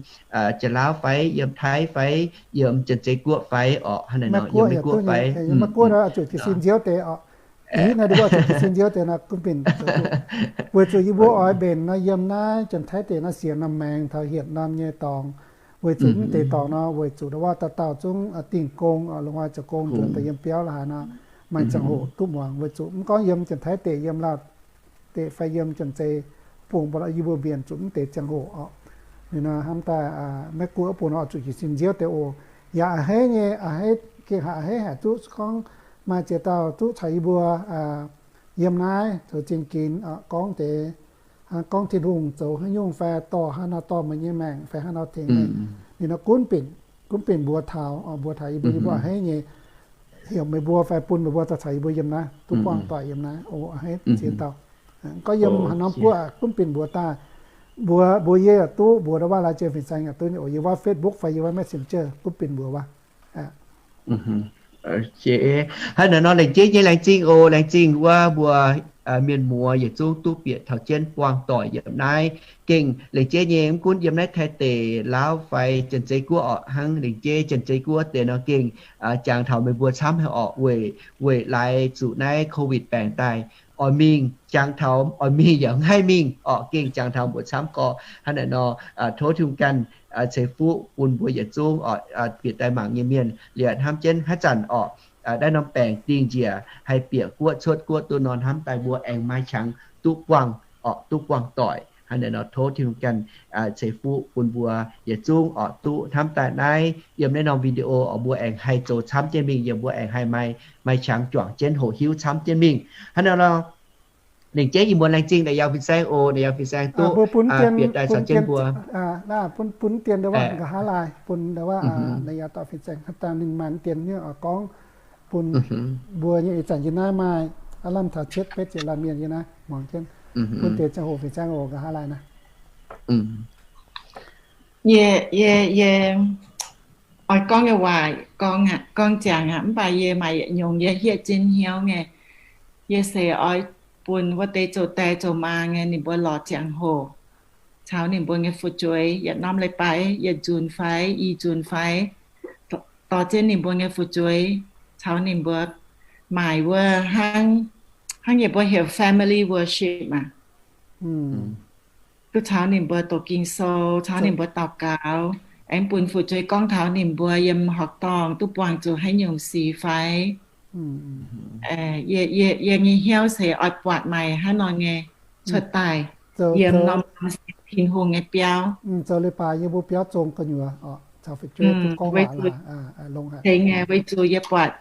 Janx-Laauv fai yiem Taiv fai yiem Janx-Zei Guoqv fai orqc, hnangv naaiv nor yiem Meiv-Guoqv fai, Meiv-Guoqv nor zuqc jiez sin nziouv deix orqc. Ih hnoi ndau wuov zuqc jiez sin nziouv deix nor gunv binc zoux duqv. Weic zuqc yie mbuo oix mbenc nor yiem naaiv Janx-Taiv deic naaiv siec norm maengx taux hietc norm nyei dorngx, weic zuqc mv deix dorngx nor weic zuqc ndau wuov dauh dauh zungv dingh gong, longc haaix zoux gong, nzuonx daaih yiem biauv la'haaix nor, maaih ziangh hoc duqv muangx. Weic zuqc mv gorngv yiem Janx-Taiv deic, yiem Lauv deic fai yiem Janx-Zei bung, mbuo yie mbuo mbienc zuqc mv deix ziangh hoc orqc. Ninh nor hnamv daaih Meiv-Guoqv bung nor zuqc jiez sin nziouv deix oc. Yaac a'hneiv nyei, a'hneiv, gengh haiz a'hneiv haic duqv gorngv maaih ziex dauh duqv caux yie mbuo yiem naaiv zoux zingh ginx, gorngv deix, gorngv Tin-Hungh zoux haaix nyungc fai dorh haaix nor dorh meih nyei maengc fai haaix nor tengx meih. Ninh nor gunv binc, gunv binc mbuox taux, mbuox taux yie mbuo, yie mbuo a'hneiv nyei heuc meih mbuo fai bun meih mbuo daaih caux yie mbuo yiem naaiv duqv buangh doic yiem naaiv oc, a'hneiv ziex dauh. Gorngv yiem haaix norm guoqv gunv binc mbuox daaih. Mbuox, mbuox yie yaac duqv, mbuox ndau wuov lai-zien fin-saeng yaac duqv oc. Yiem wuov Facebook fai yiem wuov Messenger gunv binc mbuox wuov. Hnangv naaiv nor laengz jeiv nyei, laengz zingh oc, laengz zingh wuov mbuo mienh muoz yietc zungv duqv bieqc taux jienv buangh doic yiem naaiv. Gengh laengz jeiv nyei, mv gunv yiem naaiv Taiv deic, Laauv fai Janx-Zei Guoqv orqc, hnangv laengz jeiv Janx-Zei Guoqv deix nor gengh jangx taux meih mbuo camv haic orqc, weic, weic laaix zuqc naaiv COVID baengc daaih oix mingh jangx taux oix mingh yaac mv haih mingh orqc, gengh jangx taux mbuo camv gorx. Hnangv naaic nor, tov Tin-Hungh ganh ceix fuqv bun mbuo yietc zungv orqc, bieqc daaih mangc nyei mienh liuz hnamv jienv haaix zanc orqc, naaiv norm baengc dingh njiec haih bieqc guoqv cuotv guoqv duqv nor, hnamv daaih mbuo aengx maaih qangx duqv buangh orqc, duqv buangh doic. Hnangv naaic nor tov Tin-Hungh ganh ceix fuqv bun mbuo yietc zungv orqc, duqv hnamv daaih naaiv yiem naaiv norm video orqc, mbuo aengx haih zoux camv jienv mingh, yiem mbuo aengx haih maaih, maaih qangx juangc jienv hoqc hiuv camv jienv mingh. Hnangv naaic nor, laengz jeiv ih muonz laengz zingh naaic yaac fin-saeng oc, naaic yaac fin-saeng duqv bieqc daaih caux jienv mbuo. Bun, bun dien ndau wuov nqa'haav laai, bun ndau wuov naaic yaac dorh fin-saeng haaix dangh ninh maaih dien nyei oix gorngv bun mbuo nyei. Ih zanc yie naaiv maaih aav lamh taux cietv betv ziepc laanh mienh yie naaiv muangx jienv. Bun deix ziangh hoc fin-saeng oc, nqa'haav laai naaiv. Yie, yie, yie oix gorngv nyei waac gorngv, gorngv ziangx aqv, mv baac yie maaih yietc nyungc yie hietv jienv hnyouv nyei. Yie se oix bun wuov deix zoux die zoux maa nyei ninh mbuo lorz ziangh hoc caux ninh mbuo nyei fu'jueiv yietc norm leiz-baaix yietc nzunc fai i nzunc fai dorh jienv ninh mbuo nyei fu'jueiv caux ninh mbuo maaic wuov hnangv, hnangv yie mbuo heuc family worship aac. Duqv caux ninh mbuo doqc Ging-Sou, caux ninh mbuo daux gaux, aengx bun fu'jueiv gorngv taux ninh mbuo yiem horqc dorngh duqv buangh zuqc haaix nyungc sic fai. Yie, yie, yie nyei hnyouv se oix buatc maaih hnangv nor nyei cuotv daaih yiem norm Tin-Hungh nyei biauv. Zoux leiz-baaix yiem mbuo biauv zong gu'nyuoz, caux fu'jueiv duqv gorngv waac laaix, longx haic. Tengx nyei, weic zuqc yie buatc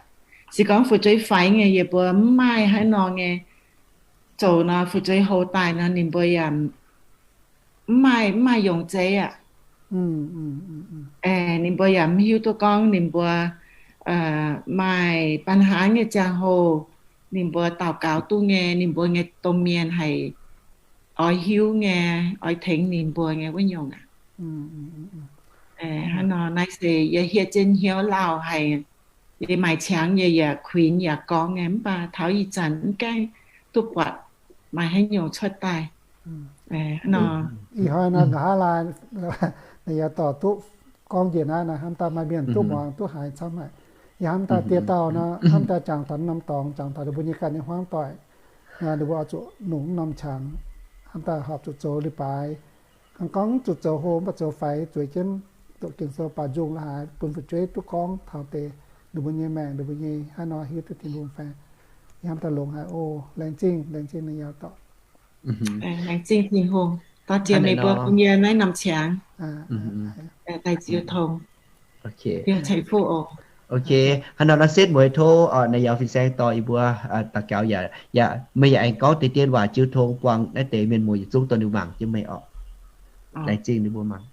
se gorngv fu'jueiv faix nyei, yie mbuo mv maaih hnangv nor nyei zoux nor, fu'jueiv hlo daaih nor ninh mbuo yaac mv maaih, mv maaih yongc zeiv aqv. Ninh mbuo yaac mv hiuv duqv gorngv ninh mbuo maaih ปัญหา nyei ziangh hoc, ninh mbuo daux gaux duqv nyei, ninh mbuo nyei domh mienh haih oix hiuv nyei, oix tengx ninh mbuo nyei wuov nyungc aqv. Hnangv nor naaiv se yie hietv jienv hnyouv lauh haic. Yie maaih qangx yie yaac kuinx yaac gorngv nyei, mv baac taux ih zanc mv gaengh duqv buatc maaih haaix nyungc cuotv daaih. Ih hnoi nor nqa'haav laai, naaiv yaac dorh duqv gorngv njiec naaiv nor, hnamv daaih maaih mienh duqv muangx duqv haiz camv haic. Yie hnamv daaih dieh dauh nor, hnamv daaih jangx taux norm dorngx, jangx taux ninh mbuo nyei ganh nyei hmuangv doic, ninh mbuo oix zuqc longc norm qangx hnamv daaih horpc zuqc zoux leiz-baaix. Hnangv gorngv zuqc zoux hlo mv baac zoux faix zueiz jienv, doqc Ging-Sou baaux nzung la'haaix bun fu'jueiv duqv gorngv taux deix ninh mbuo nyei maengc, ninh mbuo nyei haaix nor hiuv duqv Tin-Hungh fai. Yie hnamv daaih longx haic oc. Laengz zingh, laengz zingh ninh yaac dorh. Laengz zingh Tin-Hungh dorh jiex meih mbuo bun yie naaiv norm qangx daaih jiu tong. Ceix fuqv oc. Ok, hnangv nor naaiv setv mueiz tov naaiv yaac fin-saeng dorh yie mbuo daux gaux yaac, yaac meih yaac aengx gorngv deix dien waac jiu tong buangh naaiv deix mienh muoz yietc zungv dorh ninh mangc jienv meih oc. Laengz zingh ninh mbuo mangc.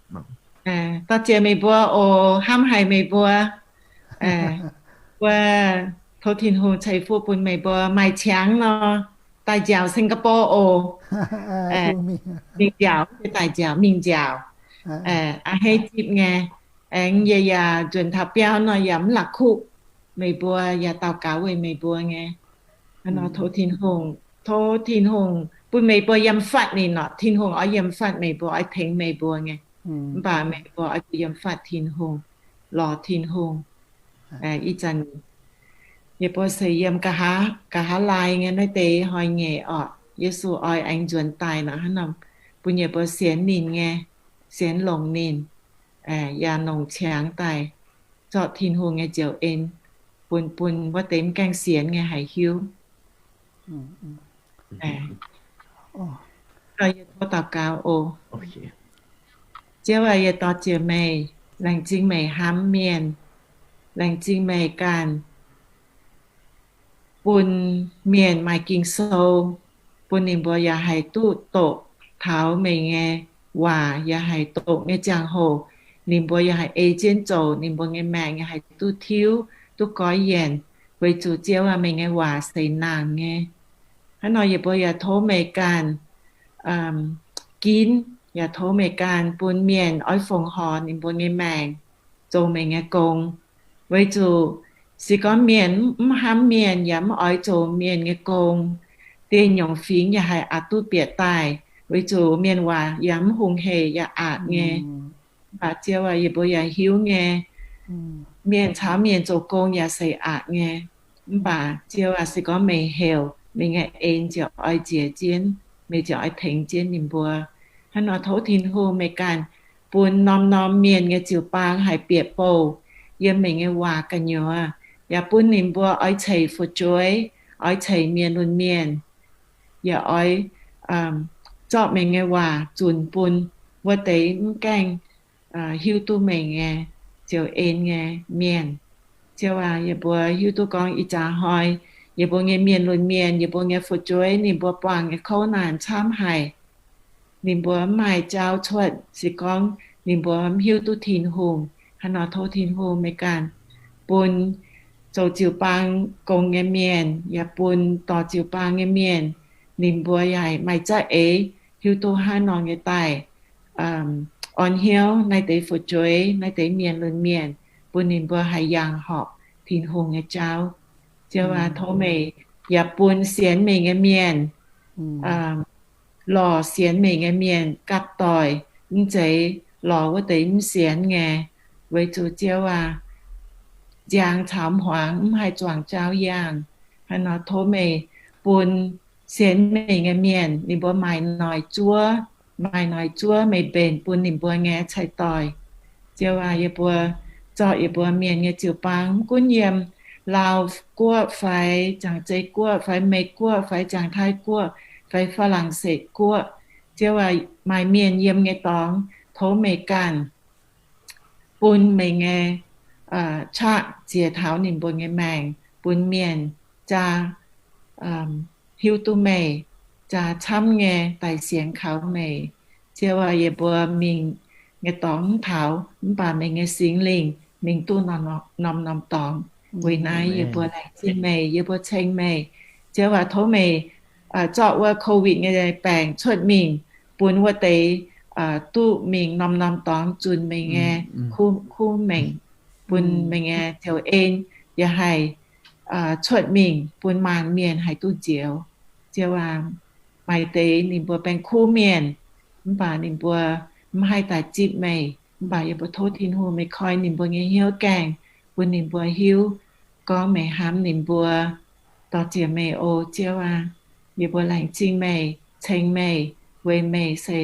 Dorh jiex meih mbuo oc, hnamv haic meih mbuo. Mbuo tov Tin-Hungh ceix fuqv bun meih mbuo maaih qangx nor, daaih nziaauc Singapore oc. Mingh nziaauc, daaih nziaauc, mingh nziaauc. A'hneiv zipv nyei. Aengx yie yaac nzuonx taux biauv nor yaac mv la'kuqv. Meih mbuo yaac daux gaux weic meih mbuo nyei. Hnangv nor tov Tin-Hungh, tov Tin-Hungh bun meih mbuo yiem fatv ninh orqc. Tin-Hungh oix yiem fatv meih mbuo, oix tengx meih mbuo nyei. Mv baac meih mbuo oix zuqc yiem fatv Tin-Hungh, lorz Tin-Hungh. Ih zanc yie mbuo se yiem nqa'haav laai nyei naaiv deix hnoi-nyeic orqc. Yesu oix aengx nzuonx daaih nor hnangv nor, bun yie mbuo sienx ninh nyei, sienx longc ninh, yaac nongc qangx daaih zorqv Tin-Hungh nyei nzioux en bun, bun wuov deix mv gaengh sienx nyei haih hiuv. Yie tov daux gaux oc. Ziouv aac, yie dorh jiex meih, laengz zingh meih hnamv mienh, laengz zingh meih ganh bun mienh maaih Ging-Sou, bun ninh mbuo yaac haih duqv doqc taux meih nyei waac, yaac haih doqc nyei ziangh hoc, ninh mbuo yaac haih ei jienv zoux, ninh mbuo nyei maengc yaac haih duqv tiuv, duqv goiv yienc, weic zuqc Ziouv aac, meih nyei waac seix nangc nyei. Hnangv nor yie mbuo yaac tov meih ganh ginv, yaac tov meih ganh bun mienh oix fongc horc ninh mbuo nyei maengc zoux meih nyei gong. Weic zuqc se gorngv mienh mv hnamv mienh yaac mv oix zoux mienh nyei gong, dieh nyungc fingx yaac haih aqc duqv bieqc daaih, weic zuqc mienh waac yaac mv hungh hec yaac aqc nyei. Mv baac Ziouv aac, yie mbuo yaac hiuv nyei, mienh caux mienh zoux gong yaac seix aqc nyei. Mv baac Ziouv aac, se gorngv meih heuc, meih nyei en ziouc oix nziex jienv, meih ziouc oix tengx jienv ninh mbuo. Hnangv nor tov Tin-Hungh meih ganh bun norm-norm mienh nyei jiu-baang haih bieqc bouh yiem meih nyei waac gu'nyuoz, yaac bun ninh mbuo oix ceix fu'jueiv, oix ceix mienh lunx mienh, yaac oix zorqv meih nyei waac zunc bun wuov deix mv gaengh hiuv duqv meih nyei nzioux en nyei mienh. Ziouv aac, yie mbuo hiuv duqv gorngv ih zaqc hnoi yie mbuo nyei mienh lunx mienh, yie mbuo nyei fu'jueiv, ninh mbuo buangh nyei kouv naanc camv haic. Ninh mbuo mv maaih jauv cuotv se gorngv ninh mbuo mv hiuv duqv Tin-Hungh. Hnangv nor tov Tin-Hungh meih ganh bun zoux jiu-baang gong nyei mienh yaac bun dorh jiu-baang nyei mienh, ninh mbuo yaac maaih za'eix hiuv duqv hnangv nor nyei daaih orn hnyouv naaiv deix fu'jueiv, naaiv deix mienh lunx mienh, bun ninh mbuo haih yangh horpc Tin-Hungh nyei jauv. Ziouv aac, tov meih yaac bun sienx meih nyei mienh lorz sienx meih nyei mienh gapv doic, mv zeiz lorz wuov deix mv sienx nyei. Weic zuqc Ziouv aac, nziaang caux hmuangx mv haih zuangx jauv yaangh. Hnangv nor tov meih bun sienx meih nyei mienh ninh mbuo maaih noic zuov, maaih noic zuov meih mbenc bun ninh mbuo nyei cai-doic. Ziouv aac, yie mbuo zorqv yie mbuo mienh nyei jiu-baang mv gunv yiem Laauv guoqv fai Jangc Zei guoqv fai Meiv guoqv fai Jangc Taiv guoqv fai Faa^lang^setv guoqv, Ziouv aac, maaih mienh yiem nyei dorngx, tov meih ganh bun meih nyei qaqv ziex taux ninh mbuo nyei maengc, bun mienh jaa hiuv duqv meih, jaa camv nyei daaih sienx kaux meih. Ziouv aac, yie mbuo mingh nyei dorngx mv taux, mv baac meih nyei Singx Lingh mingh duqv norm-norm dorngx. Weic naaiv yie mbuo laengz zingh meih, yie mbuo ceng meih. Ziouv aac, tov meih zorqv wuov Covid nyei baengc cuotv mingh bun wuov deix duqv mingh norm-norm dorngx zunh meih nyei kuv mengh, bun meih nyei nzioux en yaac haih cuotv mingh bun maanc mienh haih duqv nzioux. Ziouv aac, maaih deix ninh mbuo baengh kuv mienh, mv baac ninh mbuo mv haih daaih zipv meih. Mv baac yie mbuo tov Tin-Hungh meih koi ninh mbuo nyei hnyouv gaengh, bun ninh mbuo hiuv gorngv meih hnamv ninh mbuo. Dorh ziec meih oc Ziouv aac. Yie mbuo laengz zingh meih, ceng meih, weic meih se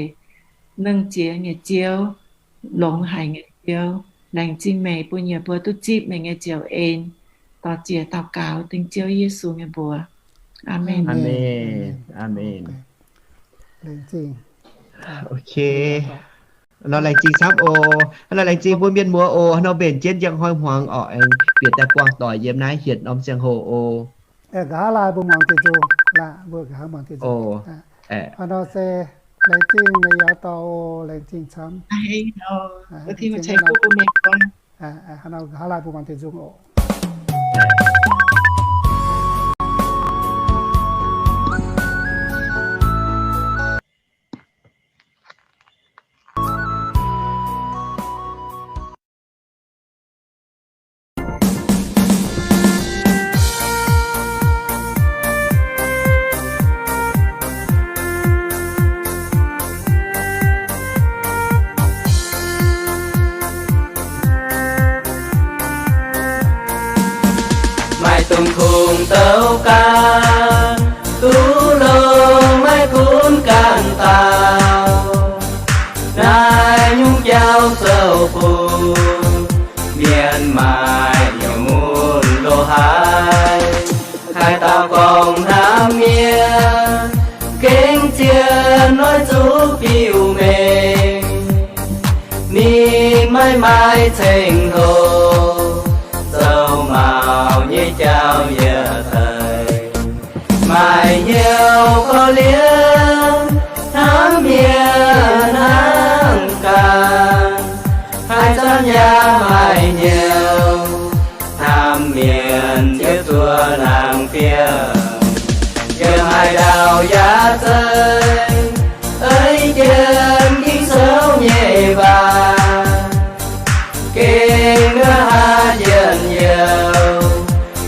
lengh jiex nyei Ziouv, longx haic nyei Ziouv. Laengz zingh meih bun yie mbuo duqv zipv meih nyei njoux en, dorh jiex daux gaux dengv Ziouv Yesu nyei mbuox. Aamen. Aamen. Aamen. Ok. Nor laengz zingh camv oc. Nor laengz zingh mbuo mienh muoz oc. Nor mbenc jienv njang hnoi hmuangx oc, aengx bieqc daaih buangh doic yiem naaiv hietc norm ziangh hoc oc. Nqa'haav laai mbuo muangx diuc nzung, mbuo nqa'haav muangx diuc nzung. Nor se laengz zingh meih yaac dorh oc, laengz zingh camv. Nqa'haav laai mbuo muangx diuc nzung oc. Maaih dongh kungx douc ganh, duqv longx maiv gunv ganh dauh. Naaiv nyungc jauv zoux bun mienh maaih nyungc mun loz-hnoi. Haaix dauh gorngv hnamv mienh, gengh zien noiv zuqc biux mengh. Ninh maiv maaih ceng-hlo, zoux maux nyei jauv yietc deix. Maaih hnyouv korv-lienh, hnamv mienh hnangv ganh. Haaix zanc yaac maaih hnyouv, hnamv mienh ziouc zuov laangz fiem. Yiem haaix ndau yaac zeiz, ei jienv Ging-Sou nyei waac. Gengh nqa'haav njien-youh,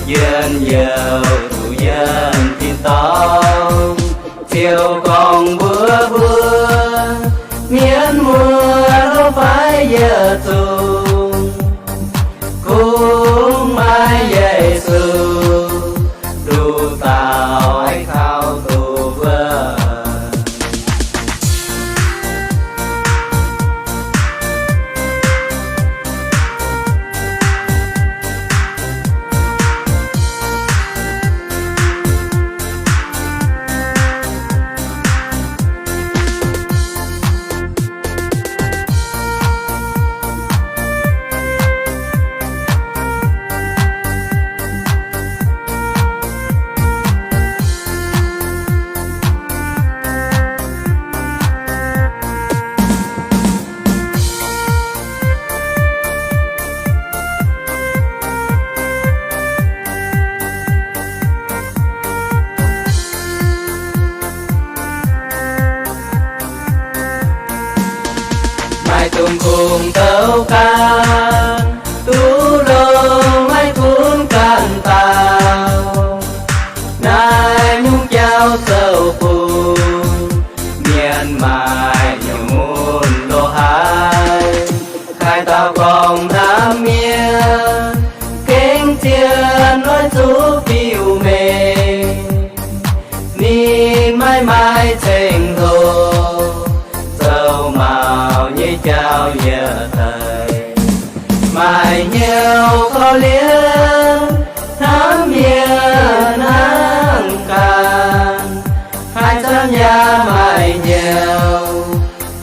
njien-youh zuqc yiem tin-dorngh. Ziouv gorngv mbuox mbuo, mienh muoz hlo fai yietc zungv, kungx maaih Yesu, nduqc dauh aengx kaux duqv wuov. Maaih dongh kungx douc ganh, duqv longx maiv gunv ganh dauh. Naaiv nyungc jauv zoux bun mienh maaih nyungc mun loz-hnoi. Haaix dauh gorngv hnamv mienh, gengh zien noiv zuqc biux mengh. Ninh maiv maaih ceng-hlo, zoux maux nyei jauv yietc deix. Maaih hnyouv korv-lienh, hnamv mienh hnangv ganh. Haaix zanc yaac maaih hnyouv,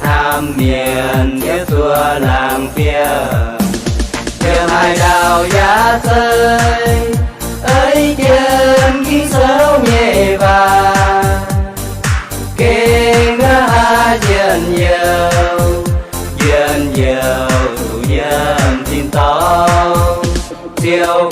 hnamv mienh ziouc zuov laangz fiem. Yiem haaix ndau yaac zeiz, ei jienv Ging-Sou nyei waac. Gengh nqa'haav njien-youh, njien-youh zuqc yiem tin-dorngh. Ziouv